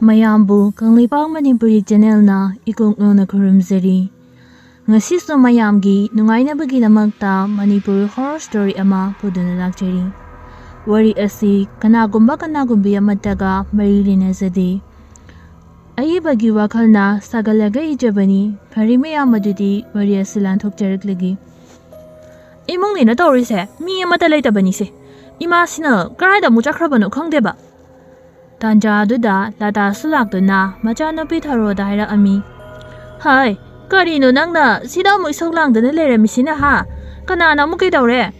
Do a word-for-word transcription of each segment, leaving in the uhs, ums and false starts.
ꯃꯌꯥꯝꯕꯨ ꯀꯪꯂꯩꯄꯥꯛ ꯃꯅꯤꯄꯨꯔꯤ ꯆꯦꯅꯦꯜꯅ ꯏꯀꯣꯛ ꯅꯧꯅ ꯈꯨꯔꯨꯝꯖꯔꯤ꯫ ꯉꯁꯤꯁꯨ ꯃꯌꯥꯝꯒꯤ ꯅꯨꯡꯉꯥꯏꯅꯕꯒꯤꯗꯃꯛꯇ ꯃꯅꯤꯄꯨꯔ ꯍꯣꯔꯣꯔ ꯁ꯭ꯇꯣꯔꯤ ꯑꯃ ꯄꯨꯗꯨꯅ ꯂꯥꯛꯆꯔꯤ꯫ ꯋꯥꯔꯤ ꯑꯁꯤ ꯀꯅꯥꯒꯨꯝꯕ ꯀꯅꯥꯒꯨꯝꯕꯤ ꯑꯃꯠꯇꯒ ꯃꯔꯤ ꯂꯩꯅꯖꯗꯦ꯫ ꯑꯏꯕꯒꯤ ꯋꯥꯈꯜꯅ ꯁꯥꯒꯠꯂꯒ ꯏꯖꯕꯅꯤ꯫ ꯐꯔꯦ ꯃꯌꯥꯝ, ꯑꯗꯨꯗꯤ ꯋꯥꯔꯤ ꯑꯁꯤ ꯂꯥꯟꯊꯣꯛꯆꯔꯛꯂꯒꯦ꯫ ꯏꯃꯨꯡꯅꯤꯅ ꯇꯧꯔꯤꯁꯦ, ꯃꯤ ꯑꯃꯠꯇ ꯂꯩꯇꯕꯅꯤꯁꯦ꯫ ꯏꯃꯥꯁꯤꯅ ꯀꯗꯥꯏꯗ ꯑꯃꯨꯛ ꯆꯠꯈ꯭ꯔꯕꯅꯣ ꯈꯪꯗꯦꯕ꯫ ꯇꯥꯟꯖꯥ ꯑꯗꯨꯗ ꯂꯇꯥꯁꯨ ꯂꯥꯛꯇꯨꯅ ꯃꯆꯥꯅꯨꯄꯤ ꯊꯔꯣꯗ ꯍꯥꯏꯔꯛꯑꯝꯃꯤ꯫ "ꯍꯥꯏ, ꯀꯔꯤꯅꯣ ꯅꯪꯅ ꯁꯤꯗ ꯑꯃꯨꯛ ꯏꯁꯧ ꯂꯥꯡꯗꯅ ꯂꯩꯔꯝꯃꯤꯁꯤꯅ, ꯍꯥ? ꯀꯅꯥꯅ ꯑꯃꯨꯛ ꯀꯩꯗꯧꯔꯦ?"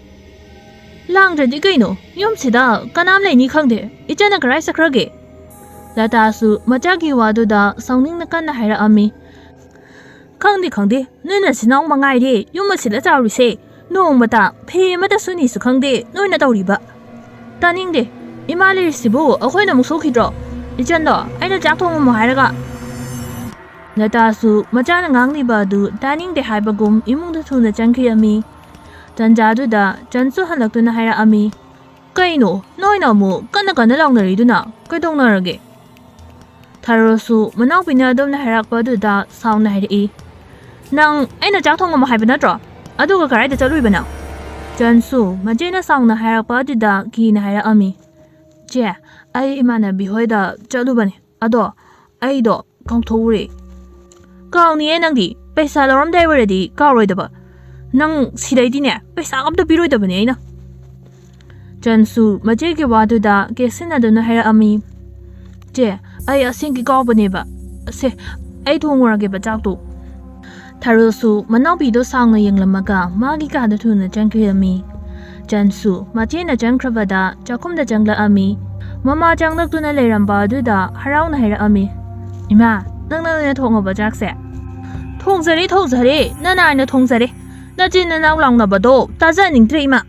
"ꯂꯥꯡꯗ꯭ꯔꯗꯤ ꯀꯩꯅꯣ? ꯌꯨꯝꯁꯤꯗ ꯀꯅꯥꯝ ꯂꯩꯅꯤ ꯈꯪꯗꯦ꯫ ꯏꯆꯟꯅ ꯀꯗꯥꯏ ꯆꯠꯈ꯭ꯔꯒꯦ?" ꯂꯇꯥꯁꯨ ꯃꯆꯥꯒꯤ ꯋꯥꯗꯨꯗ ꯁꯥꯎꯅꯤꯡꯅ ꯀꯟꯅ ꯍꯥꯏꯔꯛꯑꯝꯃꯤ꯫ "ꯈꯪꯗꯦ, ꯈꯪꯗꯦ꯫ ꯅꯣꯏ ꯅꯆꯤꯟ ꯅꯅꯥꯎ ꯃꯉꯥꯏꯔꯦ ꯌꯨꯝ ꯑꯁꯤꯗ ꯆꯥꯎꯔꯤꯁꯦ꯫ ꯅꯣꯡꯃꯇ ꯐꯤ ꯑꯃꯠꯇ ꯁꯨꯅꯤꯁꯨ ꯈꯪꯗꯦ ꯅꯣꯏꯅ ꯇꯧꯔꯤꯕ꯫ ꯇꯥꯅꯤꯡꯗꯦ꯫ ꯏꯃꯥ ꯂꯩꯔꯤꯁꯤꯕꯨ ꯑꯩꯈꯣꯏꯅ ꯑꯃꯨꯛ ꯁꯣꯛꯈꯤꯗ꯭ꯔꯣ? ꯏꯆꯟꯗꯣ ꯑꯩꯅ ꯆꯥꯛ ꯊꯣꯡꯉꯝꯃꯣ ꯍꯥꯏꯔꯒ?" ꯂꯇꯥꯁꯨ ꯃꯆꯥꯅ ꯉꯥꯡꯂꯤꯕ ꯑꯗꯨ ꯇꯥꯅꯤꯡꯗꯦ ꯍꯥꯏꯕꯒꯨꯝ ꯏꯃꯨꯡꯗ ꯊꯨꯅ ꯆꯪꯈꯤꯔꯝꯃꯤ꯫ ꯇꯟꯖꯥꯗꯨꯗ ꯆꯟꯁꯨ ꯍꯜꯂꯛꯇꯨꯅ ꯍꯥꯏꯔꯛꯑꯝꯃꯤ꯫ "ꯀꯩꯅꯣ ꯅꯣꯏꯅ ꯑꯃꯨꯛ ꯀꯟꯅ ꯀꯟꯅ ꯂꯥꯎꯅꯔꯤꯗꯨꯅ? ꯀꯩꯗꯧꯅꯔꯒꯦ?" ꯊꯔꯣꯁꯨ ꯃꯅꯥꯎꯄꯤꯅ ꯑꯗꯨꯝꯅ ꯍꯥꯏꯔꯛꯄ ꯑꯗꯨꯗ ꯁꯥꯎꯅ ꯍꯥꯏꯔꯛꯏ꯫ "ꯅꯪ ꯑꯩꯅ ꯆꯥꯛ ꯊꯣꯡꯉꯝꯃꯣ ꯍꯥꯏꯕ ꯅꯠꯇ꯭ꯔꯣ? ꯑꯗꯨꯒ ꯀꯗꯥꯏꯗ ꯆꯠꯂꯨꯏꯕ ꯅꯪ?" ꯆꯟꯁꯨ ꯃꯆꯦꯅ ꯁꯥꯎꯅ ꯍꯥꯏꯔꯛꯄ ꯑꯗꯨꯗ ꯀꯤꯅ ꯍꯥꯏꯔꯛꯑꯝꯃꯤ꯫ "ꯆꯦ, ꯑꯩ ꯏꯃꯥꯟꯅꯕꯤ ꯍꯣꯏꯗ ꯆꯠꯂꯨꯕꯅꯦ꯫ ꯑꯗꯣ ꯑꯩꯗꯣ ꯀꯥꯎꯊꯣꯛꯎꯔꯦ꯫" "ꯀꯥꯎꯅꯤꯌꯦ ꯅꯪꯗꯤ, ꯄꯩꯁꯥ ꯂꯧꯔꯝꯗꯥꯏ ꯑꯣꯏꯔꯗꯤ ꯀꯥꯎꯔꯣꯏꯗꯕ꯫ ꯅꯪ ꯁꯤꯗꯩꯗꯤꯅꯦ ꯄꯩꯁꯥ ꯑꯝꯇ ꯄꯤꯔꯣꯏꯗꯕꯅꯦ ꯑꯩꯅ꯫" ꯆꯟꯁꯨ ꯃꯆꯦꯒꯤ ꯋꯥꯗꯨꯗ ꯀꯦꯁꯤꯟꯅꯗꯨꯅ ꯍꯥꯏꯔꯛꯑꯝꯃꯤ꯫ "ꯆꯦ, ꯑꯩ ꯑꯁꯦꯡꯀꯤ ꯀꯥꯎꯕꯅꯦꯕ꯫ ꯁꯦ, ꯑꯩ ꯊꯣꯡꯉꯨꯔꯒꯦꯕ ꯆꯥꯛꯇꯣ꯫" ꯊꯔꯣꯁꯨ ꯃꯅꯥꯎꯄꯤꯗꯣ ꯁꯥꯎꯅ ꯌꯦꯡꯂꯝꯃꯒ ꯃꯥꯒꯤ ꯀꯥꯗ ꯊꯨꯅ ꯆꯪꯈꯤꯔꯝꯃꯤ꯫ ꯆꯟꯁꯨ ꯃꯆꯦꯅ ꯆꯪꯈ꯭ꯔꯕꯗ ꯆꯥꯛꯈꯨꯝꯗ ꯆꯪꯂꯛꯑꯝꯃꯤ꯫ ꯃꯃꯥ ꯆꯪꯂꯛꯇꯨꯅ ꯂꯩꯔꯝꯕ ꯑꯗꯨꯗ ꯍꯔꯥꯎꯅ ꯍꯥꯏꯔꯛꯑꯝꯃꯤ꯫ "ꯏꯃꯥ, ꯅꯪꯅ ꯑꯣꯏꯅ ꯊꯣꯡꯉꯕ ꯆꯥꯛꯁꯦ?" "ꯊꯣꯡꯖꯔꯦ, ꯊꯣꯡꯖꯔꯦ, ꯅꯅꯥꯏꯅ ꯊꯣꯡꯖꯔꯦ꯫ ꯅꯆꯤꯟ ꯅꯅꯥꯎ ꯂꯥꯎꯅꯕꯗꯣ ꯇꯥꯖꯅꯤꯡꯗ꯭ꯔꯦ ꯏꯃꯥ꯫"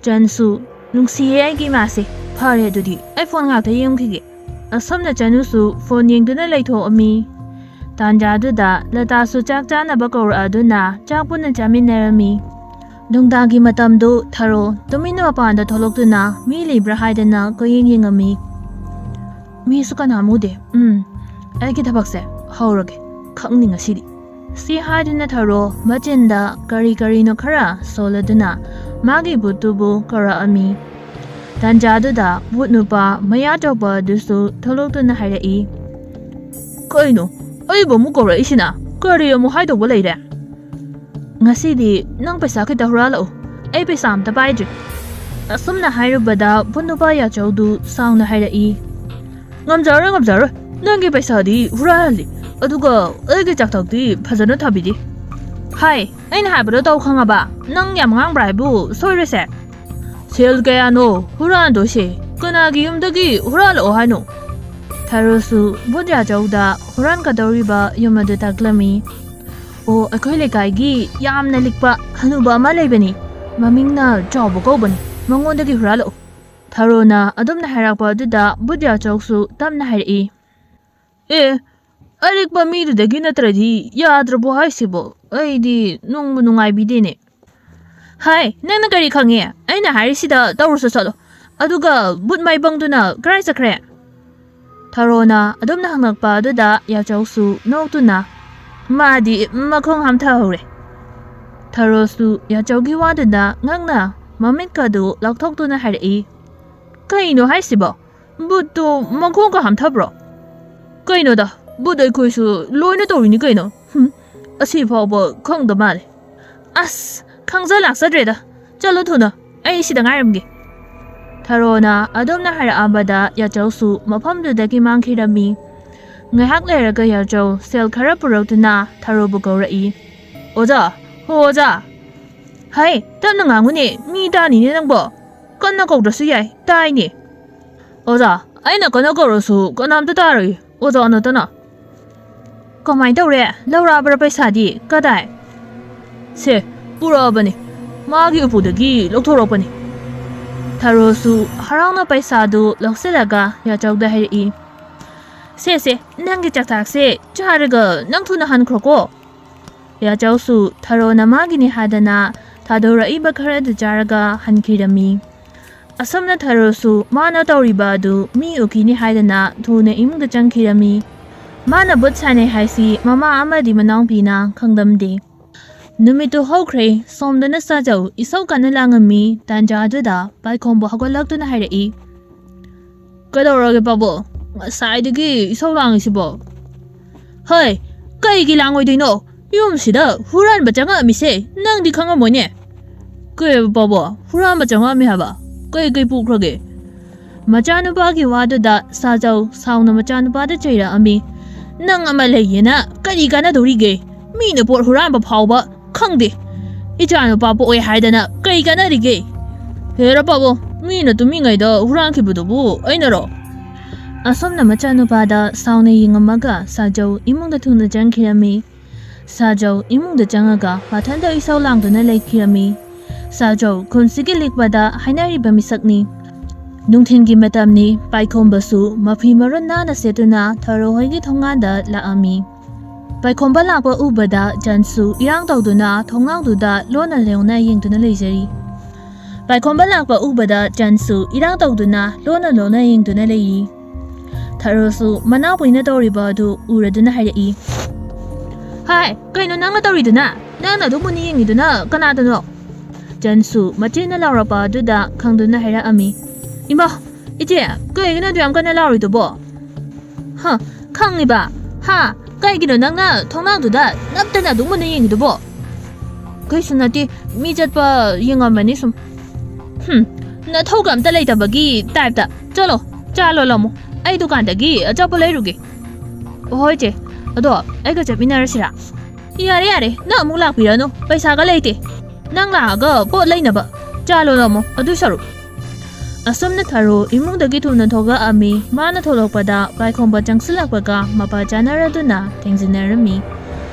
ꯆꯟꯁꯨ, "ꯅꯨꯡꯁꯤꯌꯦ ꯑꯩꯒꯤ ꯏꯃꯥꯁꯦ꯫ ꯐꯔꯦ ꯑꯗꯨꯗꯤ ꯑꯩ ꯐꯣꯟ ꯉꯥꯛꯇ ꯌꯦꯡꯈꯤꯒꯦ꯫" ꯑꯁꯣꯝꯗ ꯆꯅꯨꯁꯨ ꯐꯣꯟ ꯌꯦꯡꯗꯨꯅ ꯂꯩꯊꯣꯛꯑꯝꯃꯤ꯫ ꯇꯥꯟꯖꯥꯗꯨꯗ ꯂꯇꯥꯁꯨ ꯆꯥꯛ ꯆꯥꯅꯕ ꯀꯧꯔꯛꯑꯗꯨꯅ ꯆꯥꯛ ꯄꯨꯟꯅ ꯆꯥꯃꯤꯟꯅꯔꯝꯃꯤ꯫ ꯅꯨꯡꯗꯥꯡꯒꯤ ꯃꯇꯝꯗꯨ ꯊꯔꯣ ꯇꯨꯃꯤꯟꯅ ꯃꯄꯥꯟꯗ ꯊꯣꯛꯂꯛꯇꯨꯅ ꯃꯤ ꯂꯩꯕ꯭ꯔꯥ ꯍꯥꯏꯗꯅ ꯀꯣꯏꯌꯦꯡ ꯌꯦꯡꯉꯝꯃꯤ꯫ ꯃꯤꯁꯨ ꯀꯅꯥꯝ ꯎꯗꯦ꯫ ꯎꯝ, ꯑꯩꯒꯤ ꯊꯕꯛꯁꯦ ꯍꯧꯔꯒꯦ꯫ ꯈꯪꯅꯤ ꯉꯁꯤꯗꯤ꯫ ꯁꯤ ꯍꯥꯏꯗꯨꯅ ꯊꯔꯣ ꯃꯆꯤꯟꯗ ꯀꯔꯤ ꯀꯔꯤꯅꯣ ꯈꯔ ꯁꯣꯜꯂꯗꯨꯅ ꯃꯥꯒꯤ ꯚꯨꯠꯇꯨꯕꯨ ꯀꯧꯔꯛꯑꯝꯃꯤ꯫ ꯇꯥꯟꯖꯥꯗꯨꯗ ꯚꯨꯠ ꯅꯨꯄꯥ ꯃꯌꯥ ꯆꯧꯕ ꯑꯗꯨꯁꯨ ꯊꯣꯛꯂꯛꯇꯨꯅ ꯍꯥꯏꯔꯛꯏ, "ꯀꯩꯅꯣ? ꯑꯩꯕꯨ ꯑꯃꯨꯛ ꯀꯧꯔꯛꯏꯁꯤꯅ? ꯀꯔꯤ ꯑꯃꯨꯛ ꯍꯥꯏꯗꯧꯕ ꯂꯩꯔꯦ?" "ꯉꯁꯤꯗꯤ ꯅꯪ ꯄꯩꯁꯥ ꯈꯤꯇ ꯍꯨꯔꯥꯜꯂꯛꯎ꯫ ꯑꯩ ꯄꯩꯁꯥ ꯑꯝꯇ ꯄꯥꯏꯗ꯭ꯔꯤ꯫" ꯑꯁꯨꯝꯅ ꯍꯥꯏꯔꯨꯕꯗ ꯚꯨꯠ ꯅꯨꯄꯥ ꯌꯥꯆꯧꯗꯨ ꯁꯥꯎꯅ ꯍꯥꯏꯔꯛꯏ, "ꯉꯝꯖꯔꯣꯏ, ꯉꯝꯖꯔꯣꯏ꯫ ꯅꯪꯒꯤ ꯄꯩꯁꯥꯗꯤ ꯍꯨꯔꯥꯜꯍꯜꯂꯤ, ꯑꯗꯨꯒ ꯑꯩꯒꯤ ꯆꯥꯛꯊꯛꯇꯤ ꯐꯖꯅ ꯊꯥꯕꯤꯗꯦ꯫ ꯍꯥꯏ, ꯑꯩꯅ ꯍꯥꯏꯕꯗꯣ ꯇꯧ ꯈꯪꯉꯕ? ꯅꯪ ꯌꯥꯝ ꯉꯥꯡꯕ꯭ꯔꯥ ꯍꯥꯏꯕꯨ? ꯁꯣꯏꯔꯣꯏꯁꯦ꯫ ꯁꯦꯜ ꯀꯌꯥꯅꯣ ꯍꯨꯔꯥꯟꯗꯣꯏꯁꯦ? ꯀꯅꯥꯒꯤ ꯌꯨꯝꯗꯒꯤ ꯍꯨꯔꯥꯜꯂꯛꯑꯣ ꯍꯥꯏꯅꯣ?" ꯊꯔꯣꯁꯨ ꯚꯨꯠ ꯌꯥꯆꯧꯗ ꯍꯨꯔꯥꯟꯒꯗꯧꯔꯤꯕ ꯌꯨꯝ ꯑꯗꯨ ꯇꯥꯛꯂꯝꯃꯤ꯫ "ꯑꯣ, ꯑꯩꯈꯣꯏ ꯂꯩꯀꯥꯏꯒꯤ ꯌꯥꯝꯅ ꯂꯤꯛꯄ ꯍꯅꯨꯕ ꯑꯃ ꯂꯩꯕꯅꯤ꯫ ꯃꯃꯤꯡꯅ ꯆꯥꯎꯕ ꯀꯧꯕꯅꯤ꯫ ꯃꯉꯣꯟꯗꯒꯤ ꯍꯨꯔꯥꯜꯂꯛꯎ꯫" ꯊꯔꯣꯅ ꯑꯗꯨꯝꯅ ꯍꯥꯏꯔꯛꯄ ꯑꯗꯨꯗ ꯚꯨꯠ ꯌꯥꯆꯧꯁꯨ ꯇꯞꯅ ꯍꯥꯏꯔꯛꯏ, "ꯑꯦ, ꯑꯔꯤꯛꯄ ꯃꯤꯗꯨꯗꯒꯤ ꯅꯠꯇ꯭ꯔꯗꯤ ꯌꯥꯗ꯭ꯔꯕꯣ ꯍꯥꯏꯁꯤꯕꯣ? ꯑꯩꯗꯤ ꯅꯨꯡꯕꯨ ꯅꯨꯡꯉꯥꯏꯕꯤꯗꯦꯅꯦ꯫" "ꯍꯥꯏ, ꯅꯪꯅ ꯀꯔꯤ ꯈꯪꯉꯤ? ꯑꯩꯅ ꯍꯥꯏꯔꯤꯁꯤꯗ ꯇꯧꯔꯨꯁꯨ ꯆꯠꯂꯣ꯫ ꯑꯗꯨꯒ ꯚꯨꯠ ꯃꯥꯏꯕꯪꯗꯨꯅ ꯀꯗꯥꯏ ꯆꯠꯈ꯭ꯔꯦ?" ꯊꯔꯣꯅ ꯑꯗꯨꯝꯅ ꯍꯪꯂꯛꯄ ꯑꯗꯨꯗ ꯌꯥꯆꯧꯁꯨ ꯅꯣꯛꯇꯨꯅ, "ꯃꯥꯗꯤ ꯃꯈꯣꯡ ꯍꯥꯝꯊꯍꯧꯔꯦ꯫" ꯊꯔꯣꯁꯨ ꯌꯥꯆꯧꯒꯤ ꯋꯥꯗꯨꯗ ꯉꯛꯅ ꯃꯃꯤꯠꯀꯗꯨ ꯂꯥꯎꯊꯣꯛꯇꯨꯅ ꯍꯥꯏꯔꯛꯏ, "ꯀꯩꯅꯣ ꯍꯥꯏꯁꯤꯕꯣ? ꯚꯨꯠꯇꯣ ꯃꯈꯣꯡꯒ ꯍꯥꯝꯊꯕ꯭ꯔꯣ? ꯀꯩꯅꯣꯗ, ꯚꯨꯠ ꯑꯩꯈꯣꯏꯁꯨ ꯂꯣꯏꯅ ꯇꯧꯔꯤꯅꯤ ꯀꯩꯅꯣ꯫ ꯍꯨꯝ, ꯑꯁꯤ ꯐꯥꯎꯕ ꯈꯪꯗ ꯃꯥꯜꯂꯦ꯫ ꯑꯁ, ꯈꯪꯖ ꯂꯥꯛꯆꯗ꯭ꯔꯦꯗ꯫ ꯆꯠꯂꯣ ꯊꯨꯅ, ꯑꯩ ꯁꯤꯗ ꯉꯥꯏꯔꯝꯒꯦ꯫" ꯊꯔꯣꯅ ꯑꯗꯨꯝꯅ ꯍꯥꯏꯔꯛꯑꯝꯕꯗ ꯌꯥꯆꯧꯁꯨ ꯃꯐꯝꯗꯨꯗꯒꯤ ꯃꯥꯡꯈꯤꯔꯝꯃꯤ꯫ ꯉꯥꯏꯍꯥꯛ ꯂꯩꯔꯒ ꯌꯥꯆꯧ ꯁꯦꯜ ꯈꯔ ꯄꯨꯔꯛꯇꯨꯅ ꯊꯔꯣꯕꯨ ꯀꯧꯔꯛꯏ꯫ "ꯑꯣꯖꯥ, ꯍꯣ ꯑꯣꯖꯥ꯫" "ꯍꯩ, ꯇꯞꯅ ꯉꯥꯡꯉꯨꯅꯦ, ꯃꯤ ꯇꯥꯅꯤꯅꯦ ꯅꯪꯕꯣ꯫ ꯀꯟꯅ ꯀꯧꯗ꯭ꯔꯁꯨ ꯌꯥꯏ, ꯇꯥꯏꯅꯦ꯫" "ꯑꯣꯖꯥ, ꯑꯩꯅ ꯀꯟꯅ ꯀꯧꯔꯁꯨ ꯀꯅꯥꯝꯇ ꯇꯥꯔꯣꯏ, ꯑꯣꯖꯥ ꯅꯠꯇꯅ꯫" "ꯀꯃꯥꯏ ꯇꯧꯔꯦ? ꯂꯧꯔꯛꯑꯕ꯭ꯔꯥ ꯄꯩꯁꯥꯗꯤ? ꯀꯗꯥꯏ?" "ꯁꯦ, ꯄꯨꯔꯛꯑꯕꯅꯤ꯫ ꯃꯥꯒꯤ ꯎꯄꯨꯗꯒꯤ ꯂꯧꯊꯣꯔꯛꯄꯅꯤ꯫" ꯊꯔꯣꯁꯨ ꯍꯔꯥꯎꯅ ꯄꯩꯁꯥꯗꯨ ꯂꯧꯁꯤꯜꯂꯒ ꯌꯥꯆꯧꯗ ꯍꯥꯏꯔꯛꯏ, "ꯁꯦ, ꯁꯦ, ꯅꯪꯒꯤ ꯆꯥꯛꯊꯥꯛꯁꯦ ꯆꯥꯔꯒ ꯅꯪ ꯊꯨꯅ ꯍꯟꯈ꯭ꯔꯣꯀꯣ꯫" ꯌꯥꯆꯧꯁꯨ ꯊꯔꯣꯅ ꯃꯥꯒꯤꯅꯤ ꯍꯥꯏꯗꯅ ꯊꯥꯗꯣꯔꯛꯏꯕ ꯈꯔꯗꯨ ꯆꯥꯔꯒ ꯍꯟꯈꯤꯔꯝꯃꯤ꯫ ꯑꯁꯨꯝꯅ ꯊꯔꯣꯁꯨ ꯃꯥꯅ ꯇꯧꯔꯤꯕ ꯑꯗꯨ ꯃꯤ ꯎꯈꯤꯅꯤ ꯍꯥꯏꯗꯅ ꯊꯨꯅ ꯏꯃꯨꯡꯗ ꯆꯪꯈꯤꯔꯝꯃꯤ꯫ ꯃꯥꯅ ꯚꯨꯠ ꯁꯥꯟꯅꯩ ꯍꯥꯏꯁꯤ ꯃꯃꯥ ꯑꯃꯗꯤ ꯃꯅꯥꯎꯄꯤꯅ ꯈꯪꯂꯝꯗꯦ꯫ ꯅꯨꯃꯤꯠꯇꯨ ꯍꯧꯈ꯭ꯔꯦ꯫ ꯁꯣꯝꯗꯅ ꯁꯥꯖꯧ ꯏꯁꯧ ꯀꯟꯅ ꯂꯥꯡꯉꯝꯃꯤ꯫ ꯇꯥꯟꯖꯥ ꯑꯗꯨꯗ ꯄꯥꯏꯈꯣꯝꯕ ꯍꯧꯒꯠꯂꯛꯇꯨꯅ ꯍꯥꯏꯔꯛꯏ, "ꯀꯩꯗꯧꯔꯒꯦ ꯄꯥꯕꯨꯡ? ꯉꯁꯥꯏꯗꯒꯤ ꯏꯁꯧ ꯂꯥꯡꯉꯤꯁꯤꯕꯣ?" "ꯍꯩ, ꯀꯩꯒꯤ ꯂꯥꯡꯉꯣꯏꯗꯣꯏꯅꯣ? ꯌꯨꯝꯁꯤꯗ ꯍꯨꯔꯥꯟꯕ ꯆꯪꯉꯛꯑꯝꯃꯤꯁꯦ ꯅꯪꯗꯤ ꯈꯪꯉꯝꯃꯣꯏꯅꯦ?" "ꯀꯩ ꯄꯥꯕꯨꯡ, ꯍꯨꯔꯥꯟꯕ ꯆꯪꯉꯛꯑꯝꯃꯤ ꯍꯥꯏꯕ? ꯀꯩ ꯀꯩ ꯄꯨꯈ꯭ꯔꯒꯦ?" ꯃꯆꯥꯅꯨꯄꯥꯒꯤ ꯋꯥꯗꯨꯗ ꯁꯥꯖꯧ ꯁꯥꯎꯅ ꯃꯆꯥꯅꯨꯄꯥꯗ ꯆꯩꯔꯛꯑꯝꯃꯤ꯫ "ꯅꯪ ꯑꯃ ꯂꯩꯌꯦꯅ ꯀꯔꯤ ꯀꯥꯟꯅꯗꯧꯔꯤꯒꯦ? ꯃꯤꯅ ꯄꯣꯠ ꯍꯨꯔꯥꯟꯕ ꯐꯥꯎꯕ ꯈꯪꯗꯦ꯫ ꯏꯆꯥꯅꯨꯄꯥ ꯄꯣꯛꯑꯦ ꯍꯥꯏꯗꯅ ꯀꯔꯤ ꯀꯥꯟꯅꯔꯤꯒꯦ? ꯍꯦꯔꯥ ꯄꯥꯕꯨꯡ, ꯃꯤꯅ ꯇꯨꯝꯃꯤꯉꯩꯗ ꯍꯨꯔꯥꯟꯈꯤꯕꯗꯨꯕꯨ ꯑꯩꯅꯔꯣ?" ꯑꯁꯣꯝꯅ ꯃꯆꯥꯅꯨꯄꯥꯗ ꯁꯥꯎꯅ ꯌꯦꯡꯉꯝꯃꯒ ꯁꯥꯖꯧ ꯏꯃꯨꯡꯗ ꯊꯨꯅ ꯆꯪꯈꯤꯔꯝꯃꯤ꯫ ꯁꯥꯖꯧ ꯏꯃꯨꯡꯗ ꯆꯪꯉꯒ ꯃꯊꯟꯇ ꯏꯁꯧ ꯂꯥꯡꯗꯨꯅ ꯂꯩꯈꯤꯔꯝꯃꯤ꯫ ꯁꯥꯖꯧ ꯈꯨꯟꯁꯤꯒꯤ ꯂꯤꯛꯄꯗ ꯍꯥꯏꯅꯔꯤꯕ ꯃꯤꯁꯛꯅꯤ꯫ ꯅꯨꯡꯊꯤꯜꯒꯤ ꯃꯇꯝꯅꯤ꯫ ꯄꯥꯏꯈꯣꯝꯕꯁꯨ ꯃꯐꯤ ꯃꯔꯣꯟ ꯅꯥꯟꯅ ꯁꯦꯠꯇꯨꯅ ꯊꯔꯣ ꯍꯣꯏꯒꯤ ꯊꯣꯡꯒꯥꯟꯗ ꯂꯥꯛꯑꯝꯃꯤ꯫ ꯄꯥꯏꯈꯣꯝꯕ ꯂꯥꯛꯄ ꯎꯕꯗ ꯖꯟꯁꯨ ꯏꯔꯥꯡ ꯇꯧꯗꯨꯅ ꯊꯣꯡꯅꯥꯎꯗꯨꯗ ꯂꯣꯟꯅ ꯂꯣꯟꯅ ꯌꯦꯡꯗꯨꯅ ꯂꯩꯖꯔꯤ꯫ ꯄꯥꯏꯈꯣꯝꯕ ꯂꯥꯛꯄ ꯎꯕꯗ ꯖꯟꯁꯨ ꯏꯔꯥꯡ ꯇꯧꯗꯨꯅ ꯂꯣꯟꯅ ꯂꯣꯟꯅ ꯌꯦꯡꯗꯨꯅ ꯂꯩꯔꯤ꯫ ꯊꯔꯣꯁꯨ ꯃꯅꯥꯎꯄꯤꯅ ꯇꯧꯔꯤꯕ ꯑꯗꯨ ꯎꯔꯗꯨꯅ ꯍꯥꯏꯔꯛꯏ, "ꯍꯥꯏ, ꯀꯩꯅꯣ ꯅꯪꯅ ꯇꯧꯔꯤꯗꯨꯅ? ꯅꯪꯅ ꯑꯗꯨ ꯃꯨꯟꯅ ꯌꯦꯡꯉꯤꯗꯨꯅ ꯀꯅꯥꯗꯅꯣ?" ꯖꯟꯁꯨ ꯃꯆꯦꯅ ꯂꯥꯎꯔꯛꯄ ꯑꯗꯨꯗ ꯈꯪꯗꯨꯅ ꯍꯥꯏꯔꯛꯑꯝꯃꯤ, "ꯏꯃꯥ, ꯏꯆꯦ, ꯀꯩꯒꯤꯅꯣ ꯑꯗꯨ ꯌꯥꯝ ꯀꯟꯅ ꯂꯥꯎꯔꯤꯗꯨꯕꯣ?" "ꯍ, ꯈꯪꯉꯤꯕ? ꯍꯥ? ꯀꯩꯒꯤꯅꯣ ꯅꯪꯅ ꯊꯣꯡꯅꯥꯎꯗꯨꯗ ꯅꯞꯇꯅ ꯑꯗꯨꯝ ꯃꯨꯟꯅ ꯌꯦꯡꯉꯤꯗꯨꯕꯣ?" "ꯀꯩꯁꯨ ꯅꯠꯇꯦ, ꯃꯤ ꯆꯠꯄ ꯌꯦꯡꯉꯝꯕꯅꯤ ꯁꯨꯝ꯫" "ꯍꯨꯝ, ꯅꯊꯧꯒ ꯑꯝꯇ ꯂꯩꯇꯕꯒꯤ ꯇꯥꯏꯞꯇ꯫ ꯆꯠꯂꯣ, ꯆꯥ ꯂꯣꯜꯂꯝꯃꯣ, ꯑꯩ ꯗꯨꯀꯥꯟꯗꯒꯤ ꯑꯆꯥꯄꯣꯠ ꯂꯩꯔꯨꯒꯦ꯫" "ꯍꯣꯏ ꯆꯦ, ꯑꯗꯣ ꯑꯩꯒ ꯆꯠꯃꯤꯟꯅꯔꯁꯤꯔꯥ?" "ꯌꯥꯔꯦ ꯌꯥꯔꯦ, ꯅꯪ ꯑꯃꯨꯛ ꯂꯥꯛꯄꯤꯔꯅꯨ, ꯄꯩꯁꯥꯒ ꯂꯩꯇꯦ ꯅꯪ ꯂꯥꯛꯑꯒ ꯄꯣꯠ ꯂꯩꯅꯕ꯫ ꯆꯥ ꯂꯣꯜꯂꯝꯃꯣ ꯑꯗꯨꯏ ꯁꯔꯨꯛ꯫" ꯑꯁꯨꯝꯅ ꯊꯔꯣ ꯏꯃꯨꯡꯗꯒꯤ ꯊꯨꯅ ꯊꯣꯛꯂꯛꯑꯝꯃꯤ꯫ ꯃꯥꯅ ꯊꯣꯛꯂꯛꯄꯗ ꯄꯥꯏꯈꯣꯝꯕ ꯆꯪꯁꯤꯜꯂꯛꯄꯒ ꯃꯄꯥ ꯆꯥꯅꯔꯗꯨꯅ ꯊꯦꯡꯖꯤꯟꯅꯔꯝꯃꯤ꯫